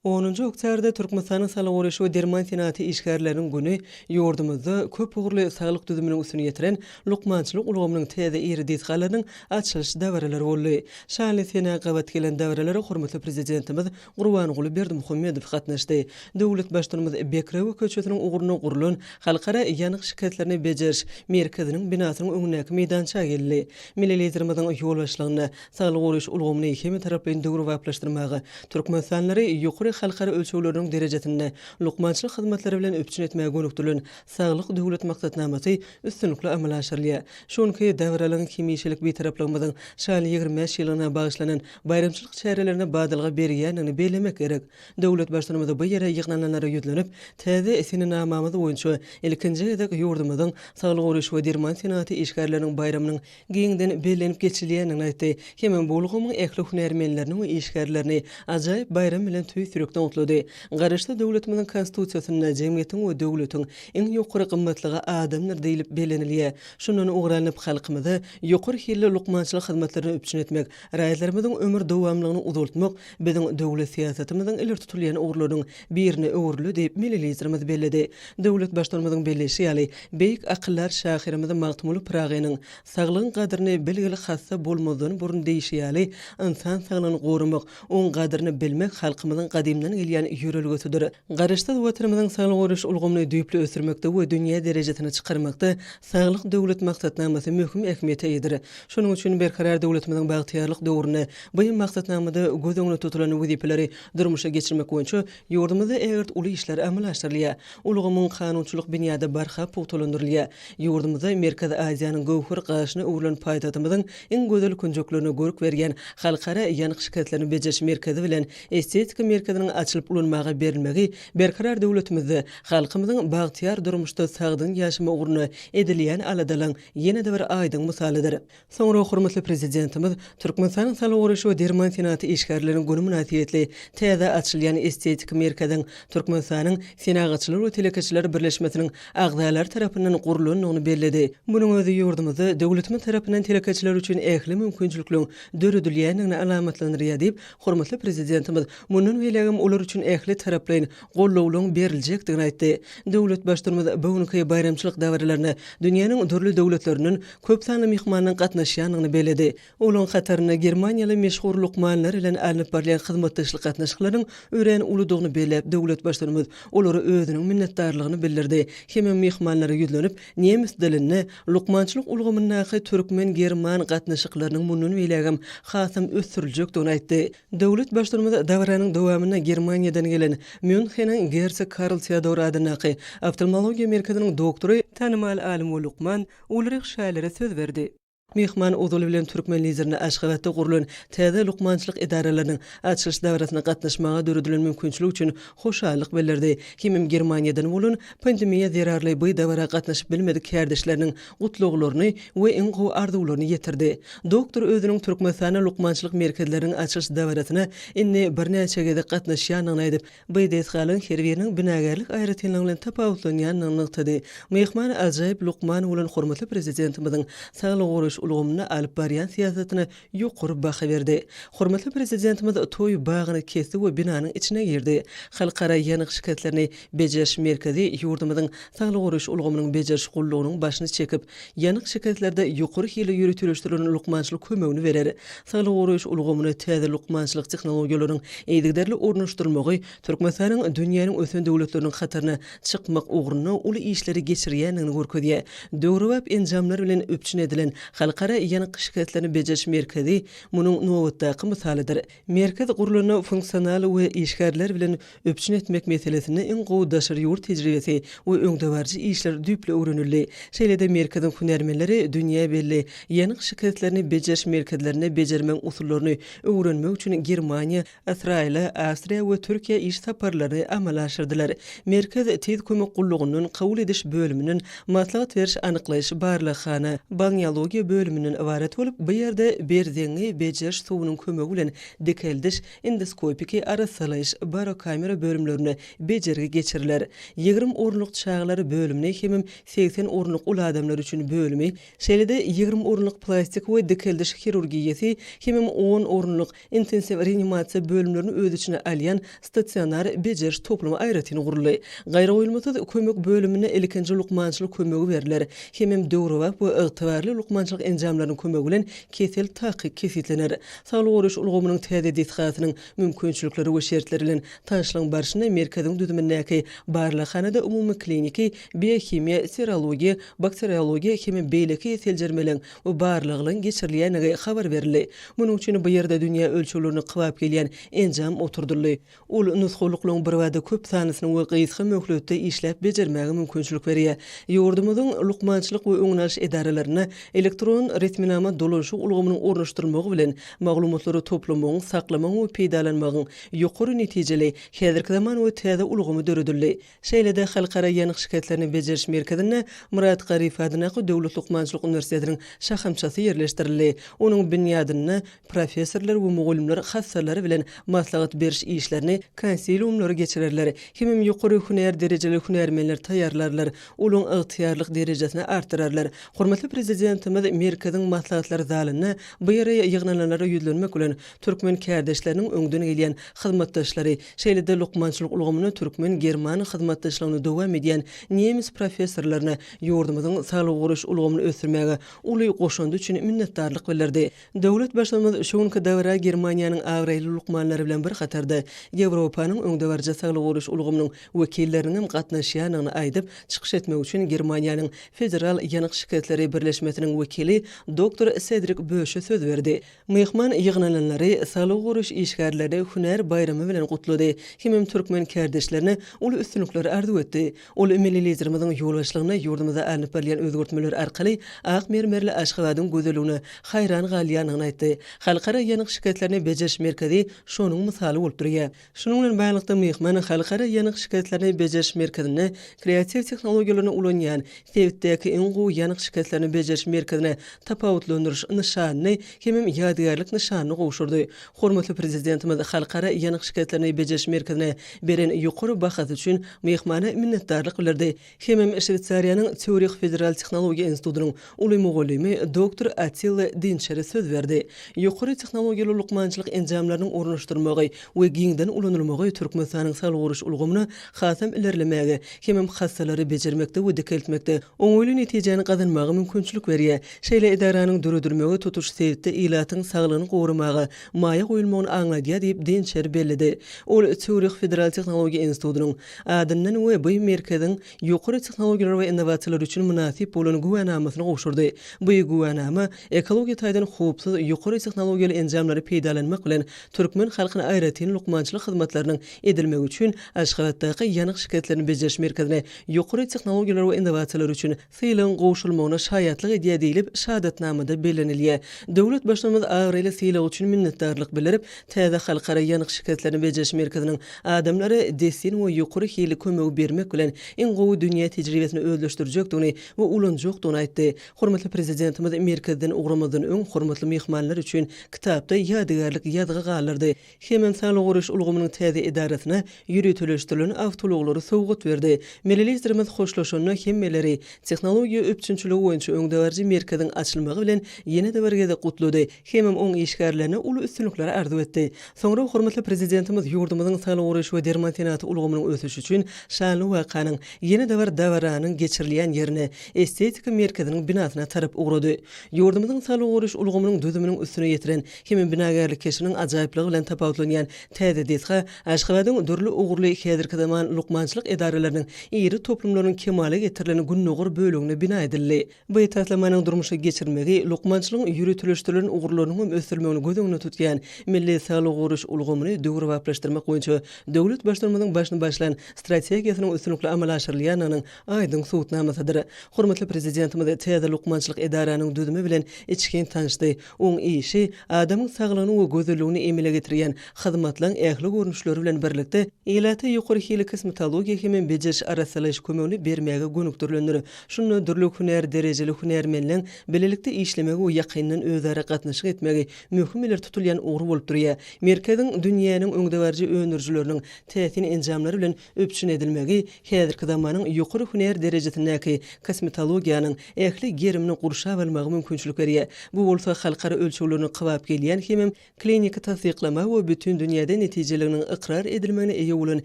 Onunjy oktýabrda Türkmenistanyň Saglygy goraýyş we derman senagaty işgärleriniň güni ýurdumyzda köp ugurly saglyk düzüminiň üstüni ýetiren lukmançylyk ulgamynyň täze iri desgalarynyň açylyş dabaralary boldy. Şanly senä gabat gelen dabaralara hormatly Prezidentimiz Gurbanguly Berdimuhamedow gatnaşdy. Döwlet Baştutanymyz Bekrewe köçesiniň ugrunda gurlan Halkara ýanyk şikeslerini bejeriş merkeziniň binasynyň öňündäki meýdança geldi. Milli Liderimiziň ýolbaşçylygynda Saglygy goraýyş ulgamyny hemmetaraplaýyn döwrebaplaşdyrmaga, türkmenistanlylary ýokary halkara ölçegleriniň derejesinde lukmançylyk hyzmatlary bilen üpjün etmäge gönükdirilen Saglyk Döwlet maksatnamasy üstünlikli amala aşyrylýar. Şu günki dabaralygyň hemişelik Bitaraplygymyzyň şanly 25 ýyllygyna bagyşlanan baýramçylyk çärelerine badalga berýändigini bellemek gerek. Döwlet Baştutanymyz bu ýere ýygnananlara ýüzlenip, täze senenamamyz boýunça ilkinji gezek ýurdumyzyň saglygy goraýyş we derman senagaty işgärleriniň baýramynyň giňden bellenip geçilýändigini aýtdy hemem bu ulgamyň ähli hünärmenlerini we işgärlerini ajaýyp baýram bilen tüýs ýürekden gutlady. Garaşsyz döwletimiziň Konstitusiýasynda jemgyýetiň we döwletiň iň ýokary gymmatlygy adamdyr diýlip bellenilýär. Şundan ugur alnyp, halkymyza ýokary hilli lukmançylyk hyzmatlaryny üpjün etmek, raýatlarymyzyň ömür dowamlylygyny uzaltmak biziň döwlet syýasatymyzyň ileri tutulýan ugurlarynyň birine öwrüldi diýip, milli Liderimiz belledi. Döwlet Baştutanymyzyň belleýşi ýaly, beýik akyldar şahyrymyz Magtymguly Pyragynyň, Saglygyň gadryny bilgil hassa bolmazdan burun diýşi ýaly, ynsan saglygyny goramak, oň gadryny bilmek halkymyzyň gadymdan gelýän ýörelgesidir. Garaşsyz Watanymyzyň saglygy goraýyş ulgamyny düýpli ösdürmekde we dünýä derejesine çykarmakda Saglyk Döwlet maksatnamasy möhüm ähmiýete eýedir. Şonuň üçin Berkarar döwletimiziň bagtyýarlyk döwründe bu maksatnamada göz öňünde tutulan wezipeleri durmuşa geçirmek boýunça ýurdumyzda ägirt uly işler amala aşyrylýar. Ulgamyň kanunçylyk binýady barha pugtalandyrylýar. Ýurdumyzda Merkezi Aziýanyň göwher gaşyna öwrülen paýtagtymyzyň iň gözel künjeklerine görk berýän Halkara ýanyk şikeslerini bejeriş merkezi bilen Estetika merkeziniň açylyp ulanmaga berilmegi Berkarar döwletimizde halkymyzyň bagtyýar durmuşda sagdyn ýaşamagy ugrunda edilýän aladalaryň ýene-de bir aýdyň mysalydyr. Soňra hormatly Prezidentimiz Türkmenistanyň Saglygy goraýyş we derman senagaty işgärleriniň güni mynasybetli täze açylýan estetik merkeziň Türkmenistanyň Senagatçylar we telekeçiler birleşmesiniň agzalary tarapyndan gurlandygyny belledi. Munuň özi ýurdumyzda döwletimiz tarapyndan telekeçiler üçin ähli mümkinçilikleriň döredilýändigini alamatlandyrýar diýip, hormatly Prezidentimiz mundan beýlägem olar üçin ähli taraplaýyn gollawlaryň beriljekdigini aýtdy. Döwlet Baştutanymyz bu günki baýramçylyk dabaralaryna dünýäniň dürli döwletlerinden köp sanly myhmanyň gatnaşýandygyny belledi. Olaryň hatarynda germaniýaly meşhur lukmanlar bilen alnyp barylýan hyzmatdaşlyk gatnaşyklarynyň örän uludygyny belläp, döwlet Baştutanymyz olara özüniň minnetdarlygyny bildirdi hemem myhmanlara ýüzlenip, nemes dilinde lukmançylyk ulgamyndaky türkmen-german gatnaşyklarynyň mundan beýlägem hasam ösdüriljekdigini aýtdy. Döwlet Baştutanymyz dabaranyň dowamynda Germaniýadan gelen Mýunheniň Gersog Karl Teodor adyndaky Oftalmologiýa merkeziniň doktory, tanymal alym we lukman Ulrih Şaýlere söz berdi. Myhman ozaly bilen türkmen Liderine Aşgabatda gurlan täze lukmançylyk edaralarynyň açylyş dabarasyna gatnaşmaga döredilen mümkinçilik üçin hoşallyk bildirdi hemem Germaniýadan bolan pandemiýa zerarly bu dabara gatnaşyp bilmedik kärdeşleriniň gutlaglaryny we iň gowy arzuwlaryny ýetirdi. Doktor özüniň Türkmenistanda lukmançylyk merkezleriniň açylyş dabarasyna indi birnäçe gezek gatnaşýandygyny aýdyp, bu desgalaryň her biriniň binagärlik aýratynlygy bilen tapawutlanýandygyny nygtady. Myhman ajaýyp lukman bolan hormatly Prezidentimiziň saglygy goraýyş. ulgamynda alyp barýan syýasatyna ýokary baha berdi. Hormatly Prezidentimiz toý bagyny kesdi we binanyň içine girdi. Halkara ýanyk şikeslerini bejeriş merkezi ýurdumyzyň saglygy goraýyş ulgamynyň bejeriş gullugynyň başyny çekip, ýanyk şikeslerde ýokary hilli ýöriteleşdirilen lukmançylyk kömegini berer. Saglygy goraýyş ulgamyna täze lukmançylyk tehnologiýalarynyň yzygiderli ornaşdyrylmagy Türkmenistanyň dünýäniň ösen döwletleriniň hataryna çykmak ugrunda uly işleri geçirýändigini görkezýär. Döwrebap enjamlar bilen üpjün edilen Halkara ýanyk şikeslerini bejeriş merkezi munuň nobatdaky mysalydyr. Merkez gurlanda funksional we işgärler bilen üpjün etmek meselesinde iň gowy daşary ýurt tejribesi we öňdebaryjy işler düýpli öwrenildi. Şeýle-de merkeziň hünärmenleri dünýä belli ýanyk şikeslerini bejeriş merkezlerinde bejermegiň usullaryny öwrenmek üçin Germaniýa, Ysraýyla, Awstriýa we Türkiýä iş saparlaryny amala aşyrdylar. Merkez tiz kömek gullugyndan, kabul ediş bölüminden, maslahat beriş anyklaýyş barlaghana, balneologiýa bölüminden ybarat bolup, bu ýerde berzeňňi bejeriş suwunyň kömegi bilen dikeldiş, endoskopiki arassalaýyş, barokamera bölümlerinde bejergi geçiriler. 20 orunlyk çagalar bölümini hemem 80 orunlyk uly adamlar üçin bölümi, şeýle-de 20 orunlyk plastik we dikeldiş hirurgiýasy hemem on orunlyk Intensiw reanimasiýa bölümlerini öz içine alýan stasionar bejeriş toplumy aýratyn guruldy. Gaýragoýulmasyz kömek bölüminde ilkinji lukmançylyk kömegi berler, hemem döwrebap we ygtybarly lukmançylyk enjamlarynyň kömegi bilen kesel takyk kesgitlener. Saglygy goraýyş ulgamynyň täze desgasynyň mümkinçilikleri we şertleri bilen tanyşlygyň barşynda merkeziň düzümindäki barlaghanada umumy kliniki, biohimiýa, serologiýa, bakteriologiýa hemem beýleki seljermeleň we barlaglaryň geçirilýändigi habar berildi. Munuň üçin bu ýerde dünýä ölçeglerine kybap gelýän enjam oturdyldy. Ol nusgalyklaryň birbada köp sanlysyny we gysga möhletde işläp bejermäge mümkinçilik berýär. Ýurdumyzyň lukmançylyk we öňüni alyş edaralarynda elektron resminama dolanyşyk ulgamynyň ornaşdyrylmagy bilen, maglumatlary toplamagyň, saklamagyň we peýdalanmagyň ýokary netijeli, häzirki zaman we täze ulgamy döredildi. Şeýle-de Halkara ýanyk şikeslerini bejeriş merkezinde Myrat Garyýew adyndaky Döwlet lukmançylyk uniwersitetiniň şahamçasy ýerleşdirildi. Onuň binýadynda professorlar we mugallymlar hassalar bilen maslahat beriş işlerini, konsiliumlary geçirerler hemem ýokary hünär derejeli hünärmenler taýýarlarlar, olaryň ygtyýarlyk derejesini artdyrarlar. Hormatly Prezidentimiz merkeziň maslahatlar zalynda bu ýere ýygnananlara ýüzlenmek bilen, türkmen kärdeşleriniň öňden gelýän hyzmatdaşlary, şeýle-de lukmançylyk ulgamynda türkmen-german hyzmatdaşlygyny dowam edýän nemes professorlaryna ýurdumyzyň saglygy goraýyş ulgamyny ösdürmäge uly goşandy üçin minnetdarlyk bildirdi. Döwlet Baştutanymyz şu günki dabara Germaniýanyň abraýly lukmanlary bilen bir hatarda, Ýewropanyň öňdebaryjy saglygy goraýyş ulgamynyň wekilleriniň hem gatnaşýandygyny aýdyp, çykyş etmek üçin Germaniýanyň Federal ýanyk şikesleri birleşmesiniň wekili doktor Sedrik Böşe söz berdi. Myhman ýygnananlary, saglygy goraýyş işgärlerini hünär baýramy bilen gutlady hemem türkmen kärdeşlerine uly üstünlikleri arzuw etdi. Ol milli Liderimiziň ýolbaşçylygynda ýurdumyzda alnyp barylýan özgertmeler arkaly ak mermerli Aşgabadyň gözelligine haýran galýandygyny aýtdy. Halkara ýanyk şikeslerini bejeriş merkezi şonuň mysaly bolup durýar. Şunuň bilen baglylykda, myhman Halkara ýanyk şikeslerini bejeriş merkezinde kreatiw tehnologiýalaryny ulanýan sebitdäki iň gowy ýanyk şikeslerini bejeriş merkezine tapawutlandyryş nyşanyny hemem ýadygärlik nyşanyny gowşurdy. Hormatly Prezidentimiz Halkara ýanyk şikeslerini bejeriş merkezine beren ýokary bahasy üçin myhmana minnetdarlyk bildirdi. Hemem Şweýsariýanyň Sýurih federal tehnologiýa institutynyň uly mugallymy doktor Attila Dinçere söz berdi. Ýokary tehnologiýaly lukmançylyk enjamlarynyň ornaşdyrylmagy we giňden ulanylmagy Türkmenistanyň saglygy goraýyş ulgamyna hasam ilerlemäge hemem hassalary bejermekde we dikeltmekde oňaýly netijäni gazanmaga mümkinçilik berýär. Şeýle edaranyň döredilmegi tutuş sebitde ilatyň saglygyny goramaga maýa goýulmagyny aňladýar diýip, Dinçer belledi. Ol Sýurih federal tehnologiýa institutynyň Adyndan we bu merkeziň ýokary tehnologiýalar we innowasiýalar üçin mynasyp bolan güwänamasyny gowşurdy. Bu güwänama ekologiýa taýdan howpsuz ýokary tehnologiýaly enjamlary peýdalanmak bilen türkmen halkyna aýratyn lukmançylyk hyzmatlarynyň edilmegi üçin Aşgabatdaky ýanyk şikeslerini bejeriş merkezine ýokary tehnologiýalar we innowasiýalar üçin sylagyň gowşurylmagyna şaýatlyk edýär diýlip, şahadatnamada bellenilýär. Döwlet Baştutanymyz abraýly sylag üçin minnetdarlyk bildirip, täze Halkara ýanyk şikeslerini bejeriş merkeziniň adamlara dessin we ýokary hilli kömegi bermek bilen, iň gowy dünýä tejribesini özleşdirjekdigini we ulanjakdygyny aýtdy. Hormatly Prezidentimiz merkezden ugramazdan öň hormatly myhmanlar üçin kitapda ýadygärlik ýazgy galdyrdy. Hemem saglygy goraýyş ulgamynyň täze edarasyna ýöriteleşdirilen awtoulaglary sowgat berdi. Milli Liderimiz hoşlaşanda hemmeleri tehnologiýa üpjünçiligi boýunça öňdebaryjy merkeziň. merkeziň açylmagy bilen ýene-de bir gezek gutlady hemem oň işgärlerine uly üstünlikleri arzuw etdi. Soňra hormatly Prezidentimiz ýurdumyzyň saglygy goraýyş we derman senagaty ulgamynyň ösüşi üçin şanly wakanyň, ýene-de bir dabaranyň geçirilýän ýerine, Estetika merkeziniň binasyna tarap ugrady. Ýurdumyzyň saglygy goraýyş ulgamynyň düzüminiň üstüni ýetiren hemem binagärlik keşbiniň ajaýyplygy bilen tapawutlanýan täze desga Aşgabadyň dürli ugurly häzirki zaman lukmançylyk edaralarynyň iri toplumlarynyň kemala getirilen gündogar böleginde bina edildi. Bu taslamanyň durmuşa geçirilmegi lukmançylygyň ýöriteleşdirilen ugurlarynyň hem ösdürilmegini göz öňünde tutýan milli saglygy goraýyş ulgamyny döwrebaplaşdyrmak boýunça döwlet Baştutanymyzyň başyny başlan strategiýasynyň üstünlikli amala aşyrylýandygynyň aýdyň subutnamasydyr. Hormatly Prezidentimiz täze lukmançylyk edaranyň düzümi bilen içgin tanyşdy. Oň işi adamyň saglygyny we gözelligini emele getirýän hyzmatlaryň ähli görnüşleri bilen birlikde, ilata ýokary hilli kosmetologiýa hemem bejeriş-arassalaýyş kömegini bermäge gönükdirilendir. Şunda dürli hünär derejeli hünärmenleň bilelikde işlemegi we ýakyndan özara gatnaşyk etmegi möhüm ileri tutulýan ugur bolup durýar. Merkeziň dünýäniň öňdebaryjy öndürijileriniň täsin enjamlary bilen üpjün edilmegi häzirki zamanyň ýokary hünär derejesindäki kosmetologiýanyň ähli gerimini gurşap almaga mümkinçilik berýär. Bu bolsa halkara ölçeglerine kybap gelýän hemem kliniki tassyklama we bütin dünýäde netijeliginiň ykrar edilmegine eýe bolan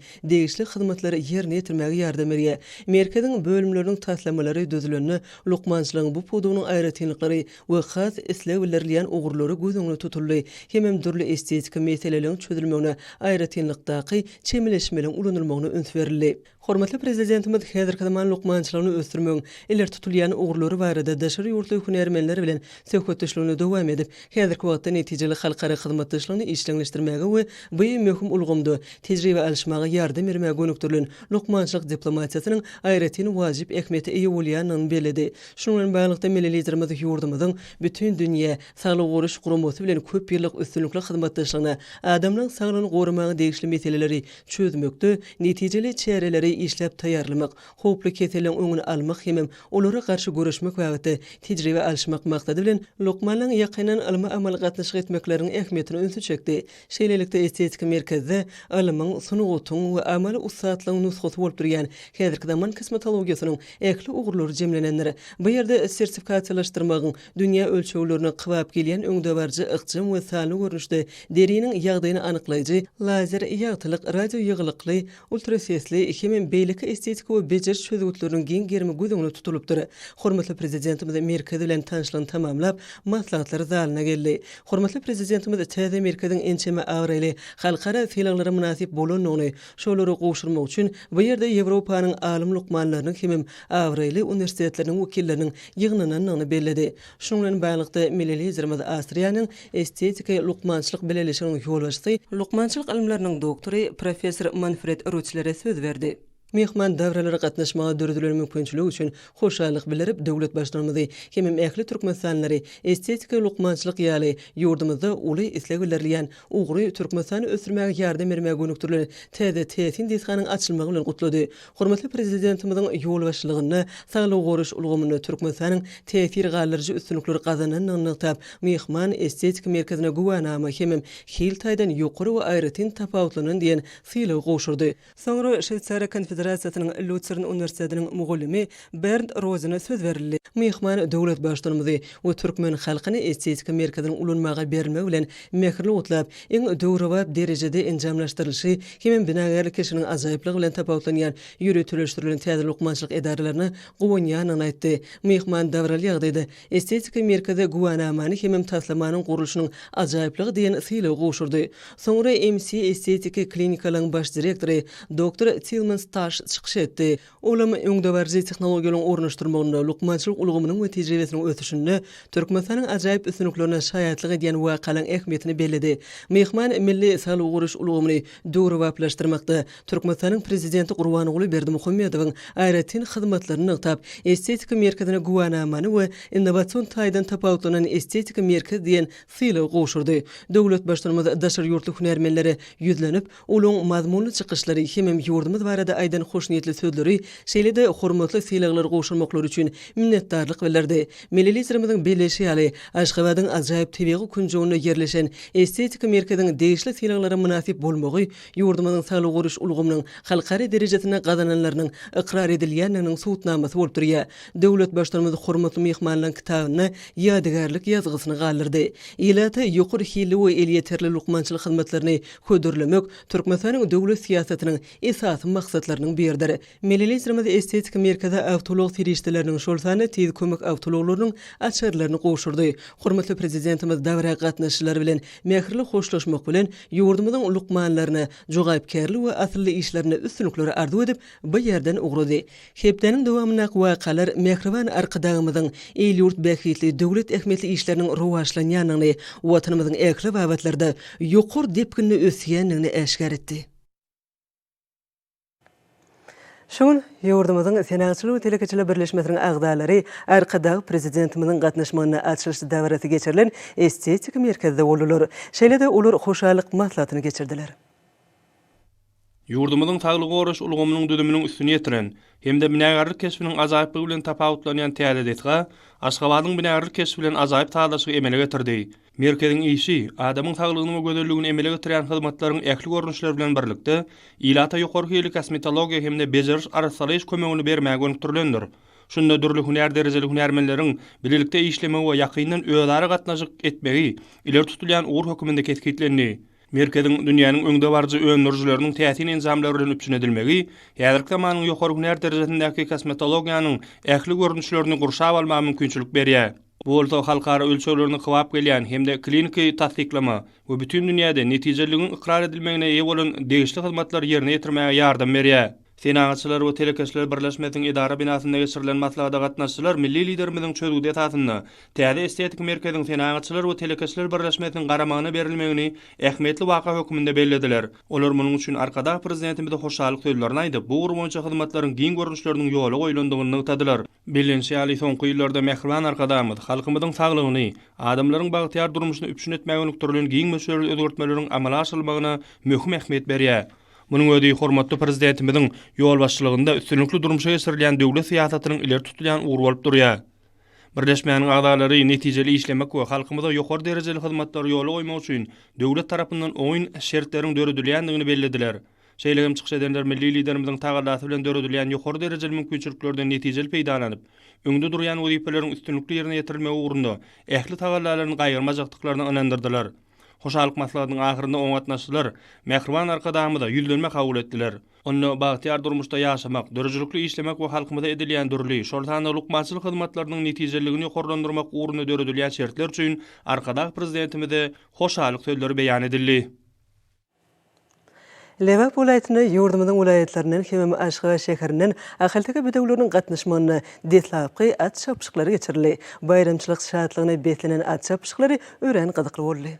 degişli hyzmatlary ýerine ýetirmäge ýardam berýär. Merkeziň bölümleriniň taslamalary düzülende lukmançylygyň bu pudagynyň aýratynlyklary we has isleg bildirilýän ugurlary göz öňünde tutuldy hemem dürli estetiki meseleleriň çözülmegine aýratynlykdaky çemeleşmeliň ulanylmagyna üns berildi. Hormatly Prezidentimiz häzirki zaman lukmançylygyny ösdürmegiň ileri tutulýan ugurlary barada daşary ýurtly hünärmenler bilen söhbetdeşligini dowam edip, häzirki wagtda netijeli halkara hyzmatdaşlygyny işjeňleşdirmäge we bu möhüm ulgamda tejribe alyşmaga ýardam bermäge gönükdirilen lukmançylyk diplomatiýasynyň aýratyn wajyp ähmiýete eýe bolýandygyny belledi. Şunuň bilen baglylykda, milli Liderimiz ýurdumyzyň Bütindünýä Saglygy goraýyş guramasy bilen köp ýyllyk üstünlikli hyzmatdaşlygyna, adamlaryň saglygyny goramaga degişli meseleleri çözmekde netijeli çäreleri işläp taýýarlamak, howply keselleriň öňüni almak hemem olara garşy göreşmek babatda tejribe alyşmak maksady bilen, lukmanlaryň ýakyndan ylmy-amaly gatnaşyk etmekleriniň ähmiýetine ünsi çekdi. Şeýlelikde, estetiki merkezde ylmyň, sungatyň we amaly ussatlygyň nusgasy bolup durýan häzirki zaman kosmetologiýasynyň ähli ugurlary jemlenendir. Bu ýerde sertifikasiýalaşdyrmagyň dünýä ölçeglerine kybap gelýän öňdebaryjy ykjam we sanly görnüşde deriniň ýagdaýyny anyklaýjy lazer, ýagtylyk, radioýygylykly, ultrasesli hemem beýleki estetiki we bejeriş çözgütleriniň giň gerimi göz öňünde tutulypdyr. Hormatly Prezidentimiz merkez bilen tanyşlygyny tamamlap, maslahatlar zalyna geldi. Hormatly Prezidentimiz täze merkeziň ençeme abraýly halkara sylaglara mynasyp bolandygyny, şolary gowşurmak üçin bu ýerde Ýewropanyň alym lukmanlarynyň hemem abraýly uniwersitetleriniň wekilleriniň ýygnanandygyny belledi. Şunuň bilen baglylykda, milli Liderimiz Awstriýanyň Estetiki lukmançylyk bileleşiginiň ýolbaşçysy, lukmançylyk ylymlarynyň doktory, professor Manfred Rutslere söz berdi. Myhman dabaralara gatnaşmaga döredilen mümkinçilik üçin hoşallyk bildirip, döwlet Baştutanymyzy hemem ähli türkmenistanlylary estetiki lukmançylyk ýaly ýurdumyzda uly isleg bildirilýän ugry Türkmenistany ösdürmäge ýardam bermäge gönükdirilen täze täsin desganyň açylmagy bilen gutlady. Hormatly Prezidentimiziň ýolbaşçylygynda saglygy goraýyş ulgamynda Türkmenistanyň täsir galdyryjy üstünlikleri gazanandygyny nygtap, myhman estetiki merkezine güwänama hemem hil taýdan ýokary we aýratyn tapawutlanan diýen sylagy gowşurdy. Soňra Şweýsariýa Konfederasiýasynyň Lýutsern uniwersitetiniň mugallymy Bernd Rozene söz berildi. Myhman döwlet Baştutanymyzy we türkmen halkyny estetika merkeziniň ulanmaga berilmegi bilen mähirli gutlap, iň döwrebap derejede enjamlaşdyrylyşy hemem binagärlik keşbiniň ajaýyplygy bilen tapawutlanýan ýöriteleşdirilen täze lukmançylyk edaralaryna guwanýandygyny aýtdy. Myhman dabaraly ýagdaýda Estetika merkeze güwänamany hemem taslamanyň gurluşynyň ajaýyplygy diýen sylagy gowşurdy. Soňra MC estetiki klinikalaryň baş direktory doktor Tilman Staş çykyş etdi. Olam öňdebaryjy tehnologiýalaryň ornaşdyrylmagynda, lukmançylyk ulgamynyň we tejribesiniň ösüşinde Türkmenistanyň ajaýyp üstünliklerine şaýatlyk edýän wakalaryň ähmiýetini belledi. Myhman milli saglygy goraýyş ulgamyny döwrebaplaşdyrmakda Türkmenistanyň Prezidenti Gurbanguly Berdimuhamedowyň aýratyn hyzmatlaryny nygtap, Estetika merkezine güwänamany we Innowasion taýdan tapawutlanan estetika merkez diýen sylagy gowşurdy. Döwlet Baştutanymyz daşary ýurtly hünärmenlere ýüzlenip, olaň mazmunly çykyşlary hemem ýurdumyz barada aýdan. aýdan hoşniýetli sözleri, şeýle-de hormatly sylaglary gowşurmaklary üçin minnetdarlyk bildirdi. Milli Liderimiziň belleýşi ýaly, Aşgabadyň ajaýyp tebigy künjeginde ýerleşen estetiki merkeziň degişli sylaglara mynasyp bolmagy ýurdumyzyň saglygy goraýyş ulgamynyň halkara derejesinde gazananlarynyň ykrar edilýändiginiň subutnamasy bolup durýar. Döwlet Baştutanymyz hormatly myhmanlaryň kitabynda ýadygärlik ýazgysyny galdyrdy. Ilata ýokary hilli we elýeterli lukmançylyk hyzmatlaryny hödürlemek Türkmenistanyň döwlet syýasatynyň esasy maksatlarynyň biridir. Milli Liderimiz estetiki merkeze awtoulag serişdeleriniň, şol sanda Tiz kömek awtoulaglarynyň açarlaryny gowşurdy. Hormatly Prezidentimiz dabara gatnaşyjylar bilen mähirli hoşlaşmak bilen, ýurdumyzyň lukmanlaryna jogapkärli we asylly işlerinde üstünlikleri arzuw edip, bu ýerden ugrady. Hepdäniň dowamyndaky wakalar mähriban Arkadagymyzyň il-ýurt bähbitli, döwlet ähmiýetli işleriniň rowaçlanýandygyny, Watanymyzyň ähli babatlarda ýokary depginde ösýändigini äşgär etdi. Şu gün ýurdumyzyň Senagatçylar we telekeçiler birleşmesiniň agzalary Arkadag Prezidentimiziň gatnaşmagynda açylyş dabarasy geçirilen estetiki merkezde boldular. Şeýle-de olar hoşallyk maslahatyny geçirdiler. Ýurdumyzyň saglygy goraýyş ulgamynyň düzüminiň üstüni ýetiren hem-de binagärlik keşbiniň ajaýyplygy bilen tapawutlanýan täze desga Aşgabadyň binagärlik keşbi bilen ajaýyp sazlaşygy emele getirdi. Merkeziň işi, adamyň saglygyny we gözelligini emele getirýän hyzmatlaryň ähli görnüşleri bilen birlikde, ilata ýokary hilli kosmetologiýa hem-de bejeriş-arassalaýyş kömegini bermäge gönükdirilendir. Şunda dürli hünär derejeli hünärmenleriň bilelikde işlemegi we ýakyndan özara gatnaşyk etmegi ileri tutulýan ugur hökmünde kesgitlendi. Merkeziň dünýäniň öňdebaryjy öndürijileriniň täsin enjamlary bilen üpjün edilmegi häzirki zamanyň ýokary hünär derejesindäki kosmetologiýanyň ähli görnüşlerini gurşap almaga mümkinçilik berýär. Bu bolsa halkara ölçeglerine kybap gelýän hem-de kliniki tassyklama we bütin dünýäde netijeliligiň ykrar edilmegine eýe bolan degişli hyzmatlary ýerine ýetirmäge ýardam berýär. Senagatçylar we telekeçiler birleşmesiniň edara binasynda geçirilen maslahata gatnaşyjylar milli Liderimiziň çözgüdi esasynda täze estetiki merkeziň Senagatçylar we telekeçiler birleşmesiniň garamagyna berilmegini ähmiýetli waka hökmünde bellediler. Olar munuň üçin Arkadag Prezidentimize hoşallyk sözlerini aýdyp, bu ugur boýunça hyzmatlaryň giň görnüşleriniň ýola goýlandygyny nygtadylar. Bellenişi ýaly, soňky ýyllarda mähriban Arkadagymyz halkymyzyň saglygyny, adamlaryň bagtyýar durmuşyny üpjün etmäge gönükdirilen giň möçberli özgertmeleriň amala aşyrylmagyna möhüm ähmiýet berýär. Munuň özi hormatly Prezidentimiziň ýolbaşçylygynda üstünlikli durmuşa geçirilýän döwlet syýasatynyň ileri tutulýan ugry bolup durýar. Birleşmäniň agzalary netijeli işlemek we halkymyza ýokary derejeli hyzmatlary ýola goýmak üçin döwlet tarapyndan oňyn şertleriň döredilýändigini bellediler. Şeýle hem çykyş edenler milli Liderimiziň tagallasy bilen döredilýän ýokary derejeli mümkinçiliklerden netijeli peýdalanyp, öňde durýan wezipeleriň üstünlikli ýerine ýetirilmegi ugrunda ähli tagallalaryny gaýgyrmajakdyklaryna ynandyrdylar. Hoşallyk maslahatynyň ahyrynda oňa gatnaşyjylar mähriban Arkadagymyza ýüzlenme kabul etdiler. Onda bagtyýar durmuşda ýaşamak, döredijilikli işlemek we halkymyza edilýän dürli, şol sanda lukmançylyk hyzmatlarynyň netijeliligini ýokarlandyrmak ugrunda döredilýän şertler üçin Arkadag Prezidentimize hoşallyk sözleri beýan edildi. Lebap welaýatynda ýurdumyzyň welaýatlaryndan hemem Aşgabat şäherinden ahalteke bedewleriniň gatnaşmagynda deslapky at çapyşyklary geçirildi. Baýramçylyk şatlygyna beslenen at çapyşyklary örän gyzykly boldy.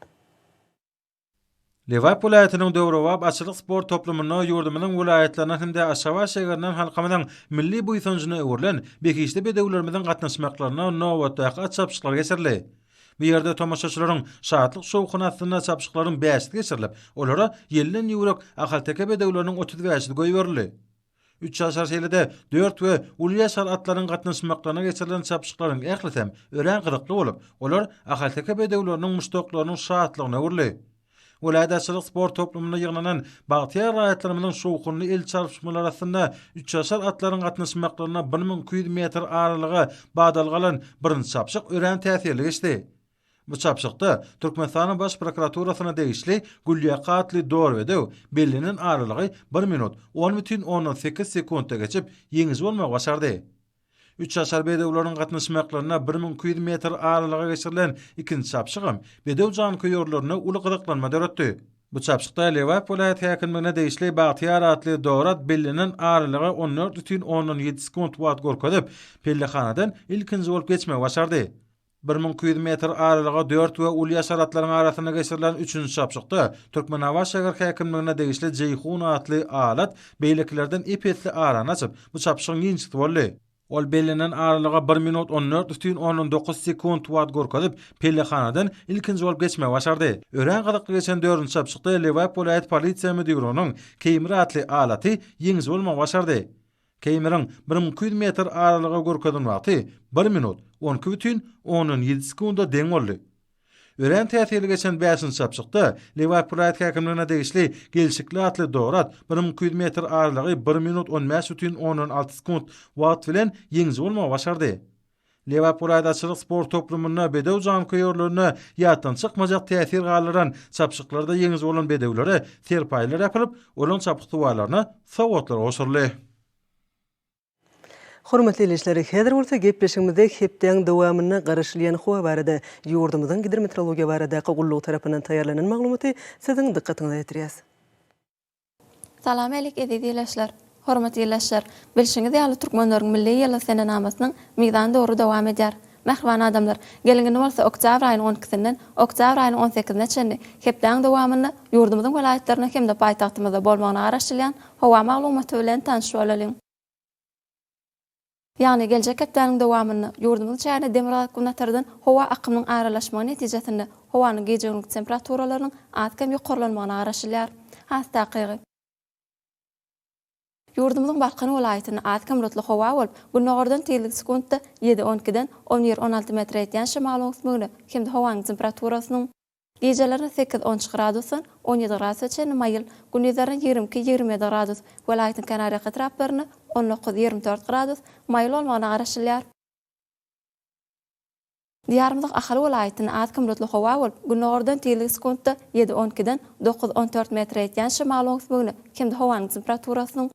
Lebap welaýatynyň döwrebap atçylyk sport toplumynda ýurdumyzyň welaýatlaryndan hem-de Aşgabat şäherinden halkymyzyň milli buýsanjyna öwrülen behişdi bedewlerimiziň gatnaşmaklarynda nobatdaky at çapyşyklary geçirildi. Bu ýerde tomaşaçylaryň şatlyk-şowhuny astynda çapyşyklaryň bäşisi geçirilip, olara ýelden ýüwrük ahalteke bedewleriniň 35-si goýberildi. Üç ýaşar şeýle-de dört we uly ýaşar atlaryň gatnaşmaklaryna geçirilen çapyşyklaryň ählisem örän gyzykly bolup, olar ahalteke bedewleriniň muşdaklarynyň şatlygyna öwrüldi. Welaýat atçylyk sport toplumynda ýygnanan bagtyýar raýatlarymyzyň şowhunly el çarpyşmalary astynda üçaşar atlaryň gatnaşmaklarynda 1200 metr aralyga badalga alan birinji çapyşyk örän täsirli geçdi. Bu çapyşykda Türkmenistanyň Baş prokuraturasyna degişli Gülýaka atly dor bedew bellenen aralygy bir minut on bütin ondan sekiz sekuntda geçip, ýeňiji bolmagy başardy. Üçaşar bedewleriň gatnaşmaklarynda 1200 metr aralyga geçirilen ikinji çapyşygam bedew janköýerlerinde uly gyzyklanma döretdi. Bu çapyşykda Lebap welaýat häkimligine degişli Bagtyýar atly dor at bellenen aralyga on dört bütin ondan ýedi sekunt wagt görkezip, pellehanadan ilkinji bolup geçmegi başardy. 1200 metr aralyga dört we uly ýaşar atlaryň arasynda geçirilen üçünji çapyşykda Türkmenabat şäher häkimligine degişli Jeýhun atly alat beýlekilerden ep-esli arany açyp, bu çapyşygyň ýeňijisi boldy. Ol bellenen aralyga bir minut 14 ütin ondan 9 sekunt wagt görkezip, pellehanadan ilkinji bolup geçmegi başardy. Örän gyzykly geçen dördünji çapyşykda Lebap welaýat polisiýa müdirliginiň Keýmir atly alaty ýeňiji bolmagy başardy. Keýmiriň 1200 metr aralyga görkezen wagty bir minut 12 bütin ondan ýedi sekunda deň boldy. Örän täsirli geçen bäşinji çapyşykda Lebap welaýat häkimligine degişli Gelşikli atly dogry at 1200 metr aralygy bir minut 15 bütin ondan alty sekunt wagt bilen ýeňiji bolmagy başardy. Lebap welaýat atçylyk sport toplumynda bedew janköýerlerine ýatdan çykmajak täsir galdyran çapyşyklarda ýeňiji bolan bedewlere serpaýlar ýapylyp, olaryň çapyksuwarlaryna sowgatlar gowşuryldy. Hormatly ildeşler, häzir bolsa gepleşigimizde hepdäň dowamynda garaşylýan howa barada ýurdumyzyň Gidrometeorologiýa baradaky gullugy tarapyndan taýýarlanan maglumaty siziň dykgatyňyza ýetirýäs. Salam älik eziz ildeşler! Hormatly ildeşler! Bilşiňiz ýaly türkmenleriň milli ýyly senenamasynyň mizan döwri dowam edýär. Mähriban adamlar, geliň indi bolsa oktýabr aýynyň on ikisinden oktýabr aýynyň on sekizine çenli hepdäň dowamynda ýurdumyzyň welaýatlarynda hem-de paýtagtymyzda bolmagyna garaşylýan howa maglumaty bilen tanyş bolalyň. Ýagny geljek hepdäniň dowamynda ýurdumyzyň çägine demirgazyk-günbatardan howa akymynyň aralaşmagy netijesinde howanyň gije-gündiz temperaturalarynyň az-kem ýokarlanmagyna garaşylýar. Has takygy. Ýurdumyzyň Balkan welaýatynda az-kem bulutly howa bolup, gündogardan tizligi sekuntda ýedi on ikiden on bir on alty metre ýetýän şemalyň öwüsmegine hem-de howanyň temperaturasynyň gijelerine sekiz on üç gradusdan on ýedi gradusa çenli maýyl, gündizlerine 22 27 gradus, welaýatyň kenarýaka etraplarynda on dokuz 24 gradus maýyl bolmagyna garaşylýar. Diýarymyzyň Ahal welaýatynda az-kem bulutly howa bolup, gündogardan tizligi sekuntda ýedi on ikiden dokuz on dört metre ýetýän şemalyň öwüsmegine hem-de howanyň temperaturasynyň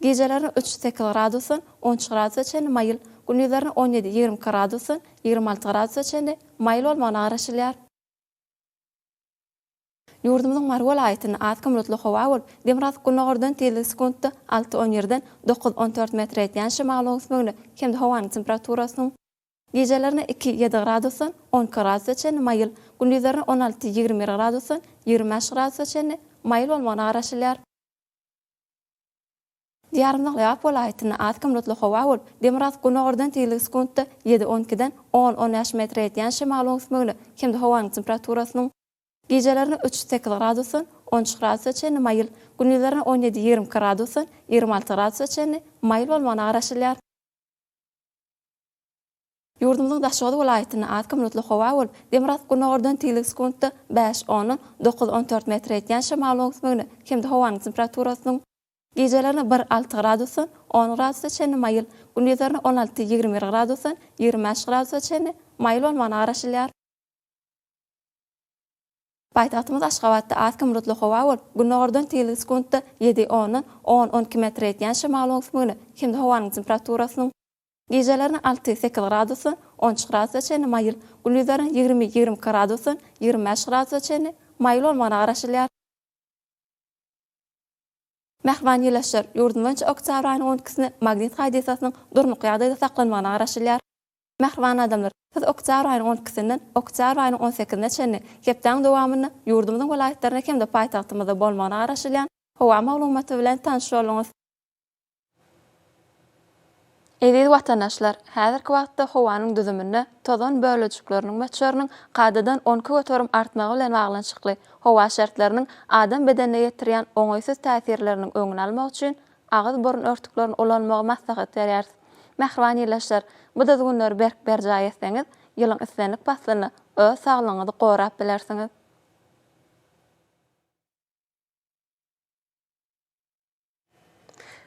gijelerine üç sekiz gradusdan on üç gradusa çenli maýyl, gündizlerine on ýedi 22 gradusdan 26 gradusa çenli maýyl bolmagyna garaşylýar. Ýurdumyzyň Mary welaýatynda az-kem bulutly howa bolup, demirgazyk-gündogardan tizligi sekuntda alty on ýerden dokuz on dört metre ýetýän şemalyň öwüsmegine hem-de howanyň temperaturasynyň Gijelerine iki, ýedi gradusdan 12 gradusa çenli maýyl, gündizlerine 16, 21 gradusdan 25 gradusa çenli maýyl bolmagyna garaşylýar. Diýarymyzyň Lebap welaýatynda az-kem bulutly howa bolup, demirgazyk-gündogardan tizligi sekuntda ýedi, on ikiden on, on bäş metre ýetýän şemalyň öwüsmegine hem-de howanyň temperaturasynyň gijelerine üç, sekiz gradusdan 13 gradusa çenli maýyl, gündizlerine 17, 22 gradusdan 26 gradusa çenli maýyl bolmagyna garaşylýar. Ýurdumyzyň Daşoguz welaýatynda az-kem bulutly howa bolup, demirgazyk-gündogardan tizligi sekuntda bäş, ondan dokuz, on dört metre ýetýän şemalyň öwüsmegine hem-de howanyň temperaturasynyň gijelerine bir, alty gradusdan on gradusa çenli maýyl, gündizlerine 16, 21 gradusdan 25 gradusa çenli maýyl bolmagyna garaşylýar. Paýtagtymyz Aşgabatda az-kem bulutly howa bolup, gündogardan tizligi sekuntda ýedi, ondan on, on iki metre ýetýän şemalyň öwüsmegine hem-de howanyň temperaturasynyň Gijelerine alty, sekiz gradusdan on üç gradusa çenli maýyl, gündizlerine 20, 22 gradusdan 25 gradusa çenli maýyl bolmagyna garaşylýar. Mähriban ildeşler, ýurdumyz boýunça oktýabr aýynyň on ikisinde magnit hadysasynyň durnukly ýagdaýda saklanmagyna garaşylýar. Mähriban adamlar, siz oktýabr aýynyň on ikisinden oktýabr aýynyň on sekizine çenli hepdäň dowamynda ýurdumyzyň welaýatlarynda hem-de paýtagtymyzda bolmagyna garaşylýan howa maglumaty bilen tanyş bolduňyz. Eziz watandaşlar, häzirki wagtda howanyň düzüminde tozan bölejikleriniň möçberiniň kadadan 12% artmagy bilen baglanyşykly howa şertleriniň adam bedenine ýetirýän oňaýsyz täsirleriniň öňüni almak üçin agyz-burun örtüklerini ulanmagy maslahat berýäris. Mähriban ildeşler, bu düzgünleri berk berjaý etseňiz, ýylyň islendik paslynda öz saglygyňyzy gorap bilersiňiz.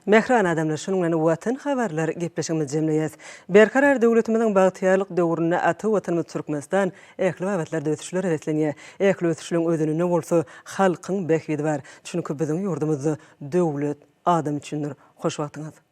Mähriban adamlar, şunuň bilen Watan habarlar gepleşigimizi jemleýäs. Berkarar döwletimiziň bagtyýarlyk döwründe ata Watanymyz Türkmenistan ähli babatlarda ösüşlere beslenýär. Ähli ösüşleň özeninde bolsa halkyň bähbidi bar. Çünki biziň ýurdumyzda döwlet adam üçindir. Hoş wagtyňyz!